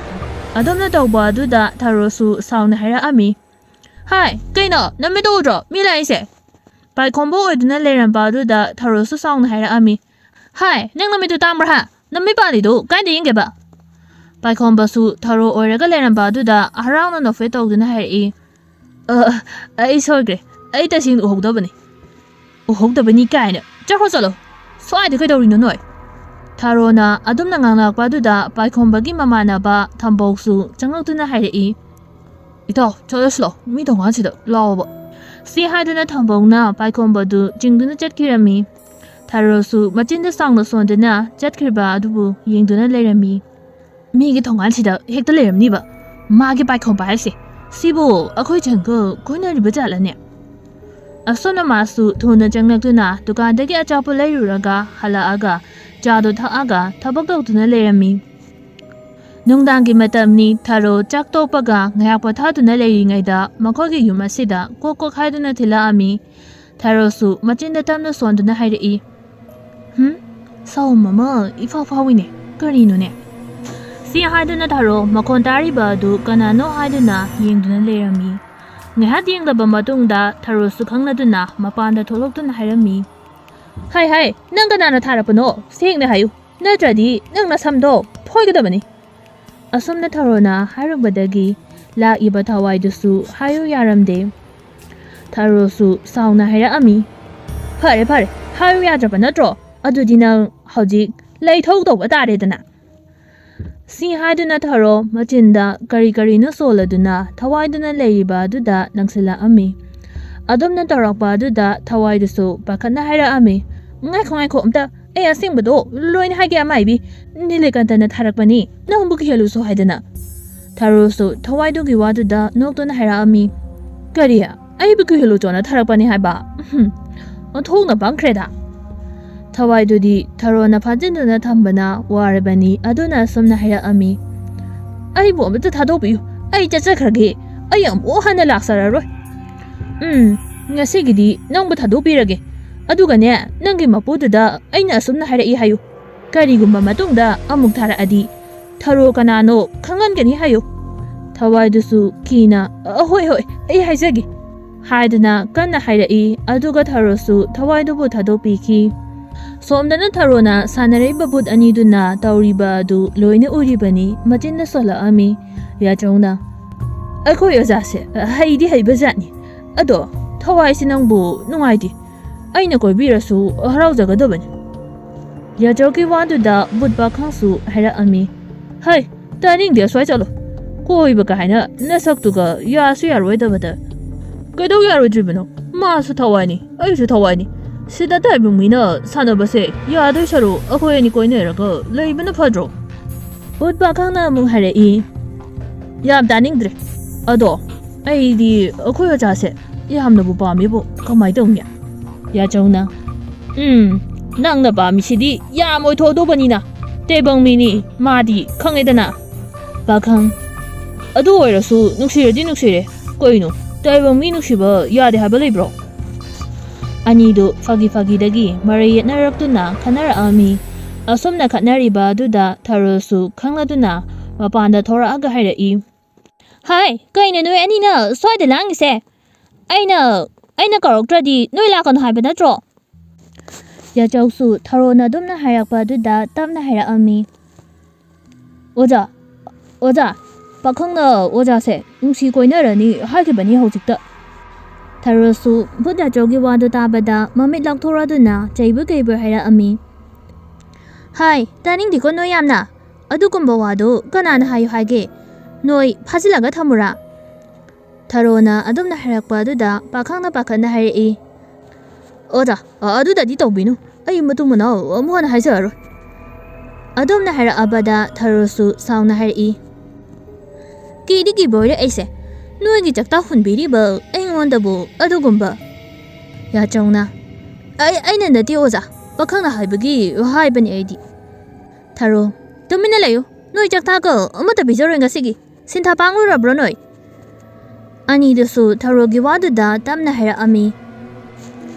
ꯑꯗꯨꯝꯅ ꯇꯧꯕ ꯑꯗꯨꯗ ꯊꯔꯣꯁꯨ ꯁꯥꯎꯅ ꯍꯥꯏꯔꯛꯑꯝꯃꯤ, "ꯍꯥꯏ, ꯀꯩꯅꯣ, ꯅꯃꯤꯠꯇꯨ ꯎꯗ꯭ꯔꯣ ꯃꯤ ꯂꯥꯛꯏꯁꯦ?" ꯄꯥꯏꯈꯣꯝꯕ ꯑꯣꯏꯗꯨꯅ ꯂꯩꯔꯝꯕ ꯑꯗꯨꯗ ꯊꯔꯣꯁꯨ ꯁꯥꯎꯅ ꯍꯥꯏꯔꯛꯑꯝꯃꯤ, "ꯍꯥꯏ, ꯅꯪ ꯅꯃꯤꯠꯇꯨ ꯇꯥꯡꯕ꯭ꯔꯥ ꯍꯥ? ꯅꯃꯤꯠ ꯄꯥꯜꯂꯤꯗꯨ ꯀꯥꯏꯗ ꯌꯦꯡꯒꯦꯕ?" ꯄꯥꯏꯈꯣꯝꯕꯁꯨ ꯊꯔꯣ ꯑꯣꯏꯔꯒ ꯂꯩꯔꯝꯕ ꯑꯗꯨꯗ ꯍꯔꯥꯎꯅ ꯅꯣꯛꯐꯦꯠ ꯇꯧꯗꯨꯅ ꯍꯥꯏꯔꯛꯏ, "ꯑ, ꯑꯩ ꯁꯣꯏꯈ꯭ꯔꯦ, ꯑꯩ ꯇꯁꯦꯡꯅ ꯎꯍꯧꯗꯕꯅꯤ꯫" ꯎꯍꯧꯗꯕꯅꯤ ꯀꯥꯏꯅ꯫ ꯆꯠꯈ꯭ꯔꯣ ꯆꯠꯂꯣ꯫ ꯁ꯭ꯋꯥꯏꯗ ꯀꯩꯗꯧꯔꯤꯅꯣ ꯅꯣꯏ? ꯊꯥꯔꯣꯅ ꯑꯗꯨꯝꯅ ꯉꯥꯡꯂꯛꯄ ꯑꯗꯨꯗ ꯄꯥꯏꯈꯣꯝꯕꯒꯤ ꯃꯃꯥꯟꯅꯕ ꯊꯝꯕꯧꯁꯨ ꯆꯪꯂꯛꯇꯨꯅ ꯍꯥꯏꯔꯛꯏ, "ꯏꯇꯥꯎ, ꯆꯠꯂꯁꯤ ꯂꯥꯛꯑꯣ, ꯃꯤ ꯊꯣꯡꯒꯥꯟꯁꯤꯗ ꯂꯥꯛꯑꯣꯕ"꯫ ꯁꯤ ꯍꯥꯏꯗꯨꯅ ꯊꯝꯕꯧꯅ ꯄꯥꯏꯈꯣꯝꯕꯗꯨ ꯆꯤꯡꯗꯨꯅ ꯆꯠꯈꯤꯔꯝꯃꯤ꯫ ꯊꯥꯔꯣꯁꯨ ꯃꯆꯤꯟꯗ ꯁꯥꯎꯅ ꯁꯣꯟꯗꯨꯅ ꯆꯠꯈ꯭ꯔꯤꯕ ꯑꯗꯨꯕꯨ ꯌꯦꯡꯗꯨꯅ ꯂꯩꯔꯝꯃꯤ꯫ ꯃꯤꯒꯤ ꯊꯣꯡꯒꯥꯟꯁꯤꯗ ꯍꯦꯛꯇ ꯂꯩꯔꯝꯅꯤꯕ ꯃꯥꯒꯤ ꯄꯥꯏꯈꯣꯝꯕ ꯍꯥꯏꯁꯦ꯫ ꯁꯤꯕꯨ ꯑꯩꯈꯣꯏ ꯆꯪꯒ ꯀꯣꯏꯅꯔꯤꯕ ꯖꯥꯠꯂꯅꯦ? ꯑꯁꯣꯝꯅ ꯃꯥꯁꯨ ꯊꯨꯅ ꯆꯪꯂꯛꯇꯨꯅ ꯗꯨꯀꯥꯟꯗꯒꯤ ꯑꯆꯥꯄꯣꯠ ꯂꯩꯔꯨꯔꯒ ꯍꯜꯂꯛꯑꯒ ꯆꯥꯗꯣ ꯊꯛꯑꯒ ꯊꯕꯛ ꯇꯧꯗꯨꯅ ꯂꯩꯔꯝꯃꯤ꯫ ꯅꯨꯡꯗꯥꯡꯒꯤ ꯃꯇꯝꯅꯤ꯫ ꯊꯥꯔꯣ ꯆꯥꯛ ꯇꯣꯛꯄꯒ ꯉꯥꯏꯍꯥꯛ ꯄꯣꯊꯥꯗꯨꯅ ꯂꯩꯔꯤꯉꯩꯗ ꯃꯈꯣꯏꯒꯤ ꯌꯨꯝ ꯑꯁꯤꯗ ꯀꯣꯛ ꯀꯣꯛ ꯍꯥꯏꯗꯨꯅ ꯊꯤꯜꯂꯛꯑꯝꯃꯤ꯫ ꯊꯥꯔꯣꯁꯨ ꯃꯆꯤꯟꯗ ꯇꯞꯅ ꯁꯣꯟꯗꯨꯅ ꯍꯥꯏꯔꯛꯏ, "ꯍꯨꯝ, ꯁꯥꯎꯝ ꯑꯃ ꯏꯐꯥꯎ ꯐꯥꯎꯏꯅꯦ꯫ ꯀꯔꯤꯅꯣꯅꯦ?" ꯁꯤ ꯍꯥꯏꯗꯨꯅ ꯊꯥꯔꯣ ꯃꯈꯣꯟ ꯇꯥꯔꯤꯕ ꯑꯗꯨ ꯀꯅꯥꯅꯣ ꯍꯥꯏꯗꯨꯅ ꯌꯦꯡꯗꯨꯅ ꯂꯩꯔꯝꯃꯤ꯫ ꯉꯥꯏꯍꯥꯛ ꯌꯦꯡꯂꯕ ꯃꯇꯨꯡꯗ ꯊꯥꯔꯣꯁꯨ ꯈꯪꯂꯗꯨꯅ ꯃꯄꯥꯟꯗ ꯊꯣꯛꯂꯛꯇꯨꯅ ꯍꯥꯏꯔꯝꯃꯤ, "ꯍꯥꯏ ꯍꯥꯏ, ꯅꯪ ꯀꯅꯥꯅ ꯊꯥꯔꯛꯄꯅꯣ? ꯁꯦꯡꯅ ꯍꯥꯏꯌꯨ, ꯅꯠꯇ꯭ꯔꯗꯤ ꯅꯪ ꯅꯁꯝꯗꯣ ꯐꯣꯏꯒꯗꯕꯅꯤ"꯫ ꯑꯁꯨꯝꯅ ꯊꯥꯔꯣꯅ ꯍꯥꯏꯔꯝꯕꯗꯒꯤ ꯂꯥꯛꯏꯕ ꯊꯋꯥꯏꯗꯨꯁꯨ ꯍꯥꯏꯌꯨ ꯌꯥꯔꯝꯗꯦ꯫ ꯊꯥꯔꯣꯁꯨ ꯁꯥꯎꯅ ꯍꯥꯏꯔꯛꯑꯝꯃꯤ, "ꯐꯔꯦ ꯐꯔꯦ, ꯍꯥꯏꯌꯨ ꯌꯥꯗ꯭ꯔꯕ ꯅꯠꯇ꯭ꯔꯣ? ꯑꯗꯨꯗꯤ ꯅꯪ ꯍꯧꯖꯤꯛ ꯂꯩꯊꯧ ꯇꯧꯕ ꯇꯥꯔꯦꯗꯅ"꯫ ꯁꯤ ꯍꯥꯏꯗꯨꯅ ꯊꯥꯔꯣ ꯃꯆꯤꯟꯗ ꯀꯔꯤ ꯀꯔꯤꯅꯣ ꯁꯣꯜꯂꯗꯨꯅ ꯊꯋꯥꯏꯗꯨꯅ ꯂꯩꯔꯤꯕ ꯑꯗꯨꯗ ꯅꯪꯁꯤꯜꯂꯛꯑꯝꯃꯤ꯫ ꯑꯗꯨꯝꯅ ꯇꯧꯔꯛꯄ ꯑꯗꯨꯗ ꯊꯋꯥꯏꯗꯨꯁꯨ ꯄꯥꯈꯠꯅ ꯍꯥꯏꯔꯛꯑꯝꯃꯤ, "ꯉꯥꯏꯈꯣ ꯉꯥꯏꯈꯣ ꯑꯝꯇ, ꯑꯩ ꯑꯁꯦꯡꯕꯗꯣ ꯂꯣꯏꯅ ꯍꯥꯏꯒꯦ ꯑꯃꯥꯏꯕꯤ꯫ ꯅꯤꯂꯤꯀꯥꯟꯇꯅ ꯊꯥꯔꯛꯄꯅꯤ, ꯅꯪꯕꯨ ꯀꯤꯍꯜꯂꯨꯁꯣ ꯍꯥꯏꯗꯅ"꯫ ꯊꯥꯔꯣꯁꯨ ꯊꯋꯥꯏꯗꯨꯒꯤ ꯋꯥꯗꯨꯗ ꯅꯣꯛꯇꯨꯅ ꯍꯥꯏꯔꯛꯑꯝꯃꯤ, "ꯀꯔꯤ? ꯑꯩꯕꯨ ꯀꯤꯍꯜꯂꯨꯆꯣꯅ ꯊꯥꯔꯛꯄꯅꯤ ꯍꯥꯏꯕ? ꯍꯨꯝ, ꯑꯣꯟꯊꯣꯛꯅ ꯄꯪꯈ꯭ꯔꯦꯗ"꯫ ꯊꯋꯥꯏꯗꯨꯗꯤ ꯊꯥꯔꯣꯅ ꯐꯥꯖꯤꯟꯗꯨꯅ ꯊꯝꯕꯅ ꯋꯥꯔꯕꯅꯤ꯫ ꯑꯗꯨꯅ ꯑꯁꯨꯝꯅ ꯍꯥꯏꯔꯛꯑꯝꯃꯤ, "ꯑꯩꯕꯨ ꯑꯃꯇ ꯊꯥꯗꯣꯛꯄꯤꯌꯨ, ꯑꯩ ꯆꯠꯆꯈ꯭ꯔꯒꯦ꯫ ꯑꯩ ꯑꯃꯨꯛ ꯍꯟꯅ ꯂꯥꯛꯆꯔꯔꯣꯏ꯫ ꯎꯝ, ꯉꯁꯤꯒꯤꯗꯤ ꯅꯪꯕꯨ ꯊꯥꯗꯣꯛꯄꯤꯔꯒꯦ꯫ ꯑꯗꯨꯒꯅꯦ, ꯅꯪꯒꯤ ꯃꯄꯨꯗꯨꯗ ꯑꯩꯅ ꯑꯁꯨꯝꯅ ꯍꯥꯏꯔꯛꯏ ꯍꯥꯏꯌꯨ꯫ ꯀꯔꯤꯒꯨꯝꯕ ꯃꯇꯨꯡꯗ ꯑꯃꯨꯛ ꯊꯥꯔꯛꯑꯗꯤ ꯊꯥꯔꯣ ꯀꯅꯥꯅꯣ ꯈꯪꯍꯟꯒꯅꯤ ꯍꯥꯏꯌꯨ"꯫ ꯊꯋꯥꯏꯗꯨꯁꯨ ꯀꯤꯅ, "ꯑ, ꯍꯣꯏ, ꯍꯣꯏ, ꯑꯩ ꯍꯥꯏꯖꯒꯦ" ꯍꯥꯏꯗꯨꯅ ꯀꯟꯅ ꯍꯥꯏꯔꯛꯏ꯫ ꯑꯗꯨꯒ ꯊꯥꯔꯣꯁꯨ ꯊꯋꯥꯏꯗꯨꯕꯨ ꯊꯥꯗꯣꯛꯄꯤꯈꯤ꯫ ꯁꯣꯝꯗꯅ ꯊꯥꯔꯣꯅ ꯁꯥꯟꯅꯔꯛꯏꯕ ꯚꯨꯠ ꯑꯅꯤꯗꯨꯅ ꯇꯧꯔꯤꯕ ꯑꯗꯨ ꯂꯣꯏꯅ ꯎꯔꯤꯕꯅꯤ꯫ ꯃꯆꯤꯟꯅ ꯁꯣꯜꯂꯛꯑꯝꯃꯤ꯫ ꯌꯥꯆꯧꯅ, "ꯑꯩꯈꯣꯏ ꯑꯣꯖꯥꯁꯦ ꯍꯩꯗꯤ ꯍꯩꯕ ꯖꯥꯠꯅꯤ꯫ ꯑꯗꯣ ꯊꯋꯥꯏꯁꯤ ꯅꯪꯕꯨ ꯅꯨꯡꯉꯥꯏꯇꯦ꯫ ꯑꯩꯅ ꯀꯣꯏꯕꯤꯔꯁꯨ ꯍꯔꯥꯎꯖꯒꯗꯕꯅꯤ꯫ ꯌꯥꯆꯧꯒꯤ ꯋꯥꯗꯨꯗ ꯕꯨꯠ ꯄꯥꯈꯪꯁꯨ ꯍꯥꯏꯔꯛꯑꯝꯃꯤ꯫ ꯍꯩ, ꯇꯥꯅꯤꯡꯗꯦ, ꯑꯁ꯭ꯋꯥꯏ ꯆꯠꯂꯣ꯫ ꯀꯣꯏꯕ ꯀꯥꯏꯅ ꯅꯁꯛꯇꯨꯒ ꯌꯥꯁꯨ ꯌꯥꯔꯣꯏꯗꯕꯗ꯫ ꯀꯩꯗꯧ ꯌꯥꯔꯣꯏꯗ꯭ꯔꯤꯕꯅꯣ? ꯃꯥꯁꯨ ꯊꯋꯥꯏꯅꯤ, ꯑꯩꯁꯨ ꯊꯋꯥꯏꯅꯤ꯫ ꯁꯤꯗ ꯇꯥꯏꯕꯪ ꯃꯤꯅ ꯁꯥꯟꯅꯕꯁꯦ ꯌꯥꯗꯣꯏ ꯁꯔꯨꯛ ꯑꯩꯈꯣꯏ ꯑꯅꯤ ꯀꯣꯏꯅꯔꯒ ꯂꯩꯕꯅ ꯐꯗ꯭ꯔꯣ? ꯕꯨꯠ ꯄꯥꯈꯪꯅ ꯑꯃꯨꯛ ꯍꯥꯏꯔꯛꯏ꯫ ꯌꯥꯝ ꯇꯥꯅꯤꯡꯗ꯭ꯔꯦ꯫ ꯑꯗꯣ ꯑꯩꯗꯤ ꯑꯩꯈꯣꯏ ꯑꯣꯖꯥꯁꯦ ꯌꯥꯝꯅꯕꯨ ꯄꯥꯝꯃꯤꯕꯨ, ꯀꯃꯥꯏ ꯇꯧꯅꯤ? ꯌꯥꯆꯧꯅ, ꯎꯝ, ꯅꯪꯅ ꯄꯥꯝꯃꯤꯁꯤꯗꯤ ꯌꯥꯝ ꯑꯣꯏꯊꯣꯛꯗꯧꯕꯅꯤꯅ꯫ ꯇꯥꯏꯕꯪ ꯃꯤꯅꯤ ꯃꯥꯗꯤ, ꯈꯪꯉꯦꯗꯅ꯫ ꯄꯥꯈꯪ, ꯑꯗꯨ ꯑꯣꯏꯔꯁꯨ ꯅꯨꯡꯁꯤꯔꯗꯤ ꯅꯨꯡꯁꯤꯔꯦ꯫ ꯀꯩꯅꯣ, ꯇꯥꯏꯕꯪ ꯃꯤ ꯅꯨꯡꯁꯤꯕ ꯌꯥꯗꯦ ꯍꯥꯏꯕ ꯂꯩꯕ꯭ꯔꯣ? ꯑꯅꯤꯗꯨ ꯐꯥꯒꯤ ꯐꯥꯒꯤꯗꯒꯤ ꯃꯔꯩ ꯌꯦꯠꯅꯔꯛꯇꯨꯅ ꯈꯟꯅꯔꯛꯑꯝꯃꯤ꯫ ꯑꯁꯨꯝꯅ ꯈꯠꯅꯔꯤꯕ ꯑꯗꯨꯗ ꯊꯔꯣꯁꯨ ꯈꯪꯂꯗꯨꯅ ꯃꯄꯥꯟꯗ ꯊꯣꯔꯛꯑꯒ ꯍꯥꯏꯔꯛꯏ꯫ ꯍꯥꯏ, ꯀꯩꯅꯣ ꯅꯣꯏ ꯑꯅꯤꯅ ꯁ꯭ꯋꯥꯏꯗ ꯂꯥꯡꯉꯤꯁꯦ? ꯑꯩꯅ, ꯑꯩꯅ ꯀꯧꯔꯛꯇ꯭ꯔꯗꯤ ꯅꯣꯏ ꯂꯥꯛꯀꯅꯨ ꯍꯥꯏꯕ ꯅꯠꯇ꯭ꯔꯣ? ꯌꯥꯆꯧꯁꯨ ꯊꯔꯣꯅ ꯑꯗꯨꯝꯅ ꯍꯥꯏꯔꯛꯄ ꯑꯗꯨꯗ ꯇꯞꯅ ꯍꯥꯏꯔꯛꯑꯝꯃꯤ꯫ ꯑꯣꯖꯥ, ꯑꯣꯖꯥ, ꯄꯥꯈꯪꯅ ꯑꯣꯖꯥꯁꯦ ꯅꯨꯡꯁꯤ ꯀꯣꯏꯅꯔꯅꯤ ꯍꯥꯏꯈꯤꯕꯅꯤ ꯍꯧꯖꯤꯛꯇ꯫ ꯊꯔꯣꯁꯨ ꯕꯨꯠ ꯌꯥꯆꯧꯒꯤ ꯋꯥꯗꯨ ꯇꯥꯕꯗ ꯃꯃꯤꯠ ꯂꯥꯎꯊꯣꯔꯗꯨꯅ ꯆꯩꯕꯣꯏ ꯀꯩꯕꯣꯏ ꯍꯥꯏꯔꯛꯑꯝꯃꯤ꯫ ꯍꯥꯏ, ꯇꯥꯅꯤꯡꯗꯦꯀꯣ ꯅꯣꯏ ꯌꯥꯝꯅ꯫ ꯑꯗꯨꯒꯨꯝꯕ ꯋꯥꯗꯨ ꯀꯅꯥꯅ ꯍꯥꯏꯌꯨ ꯍꯥꯏꯒꯦ? ꯅꯣꯏ ꯐꯥꯖꯤꯜꯂꯒ ꯊꯝꯃꯨꯔꯥ? ꯊꯔꯣꯅ ꯑꯗꯨꯝꯅ ꯍꯥꯏꯔꯛꯄ ꯑꯗꯨꯗ ꯄꯥꯈꯪꯅ ꯄꯥꯈꯠꯅ ꯍꯥꯏꯔꯛꯏ꯫ ꯑꯣꯖꯥ, ꯑ-, ꯑꯗꯨꯗꯗꯤ ꯇꯧꯕꯤꯅꯨ꯫ ꯑꯩ ꯃꯇꯨꯡ ꯃꯅꯥꯎ ꯑꯃꯨꯛ ꯍꯟꯅ ꯍꯥꯏꯖꯔꯔꯣꯏ꯫ ꯑꯗꯨꯝꯅ ꯍꯥꯏꯔꯛꯑꯕꯗ ꯊꯔꯣꯁꯨ ꯁꯥꯎꯅ ꯍꯥꯏꯔꯛꯏ꯫ ꯀꯤꯗꯤ ꯀꯤꯕ ꯑꯣꯏꯔꯦ ꯑꯩꯁꯦ꯫ ꯅꯣꯏꯒꯤ ꯆꯥꯛꯇꯥ ꯍꯨꯟꯕꯤꯔꯤꯕ ꯑꯩꯉꯣꯟꯗꯕꯨ ꯑꯗꯨꯒꯨꯝꯕ꯫ ꯌꯥꯆꯧꯅ, ꯑꯩ, ꯑꯩꯅ ꯅꯠꯇꯦ ꯑꯣꯖꯥ, ꯄꯥꯈꯪꯅ ꯍꯥꯏꯕꯒꯤ ꯍꯥꯏꯕꯅꯤ ꯑꯩꯗꯤ꯫ ꯊꯔꯣ, ꯇꯨꯃꯤꯟꯅ ꯂꯩꯌꯨ꯫ ꯅꯣꯏ ꯆꯥꯛꯇꯥꯒ ꯑꯃꯠꯇ ꯄꯤꯖꯔꯣꯏ ꯉꯁꯤꯒꯤ꯫ ꯁꯤꯟꯊꯥ ꯄꯥꯡꯂꯨꯔꯕ꯭ꯔꯣ ꯅꯣꯏ? ꯑꯅꯤꯗꯨꯁꯨ ꯊꯔꯣꯒꯤ ꯋꯥꯗꯨꯗ ꯇꯞꯅ ꯍꯥꯏꯔꯛꯑꯝꯃꯤ꯫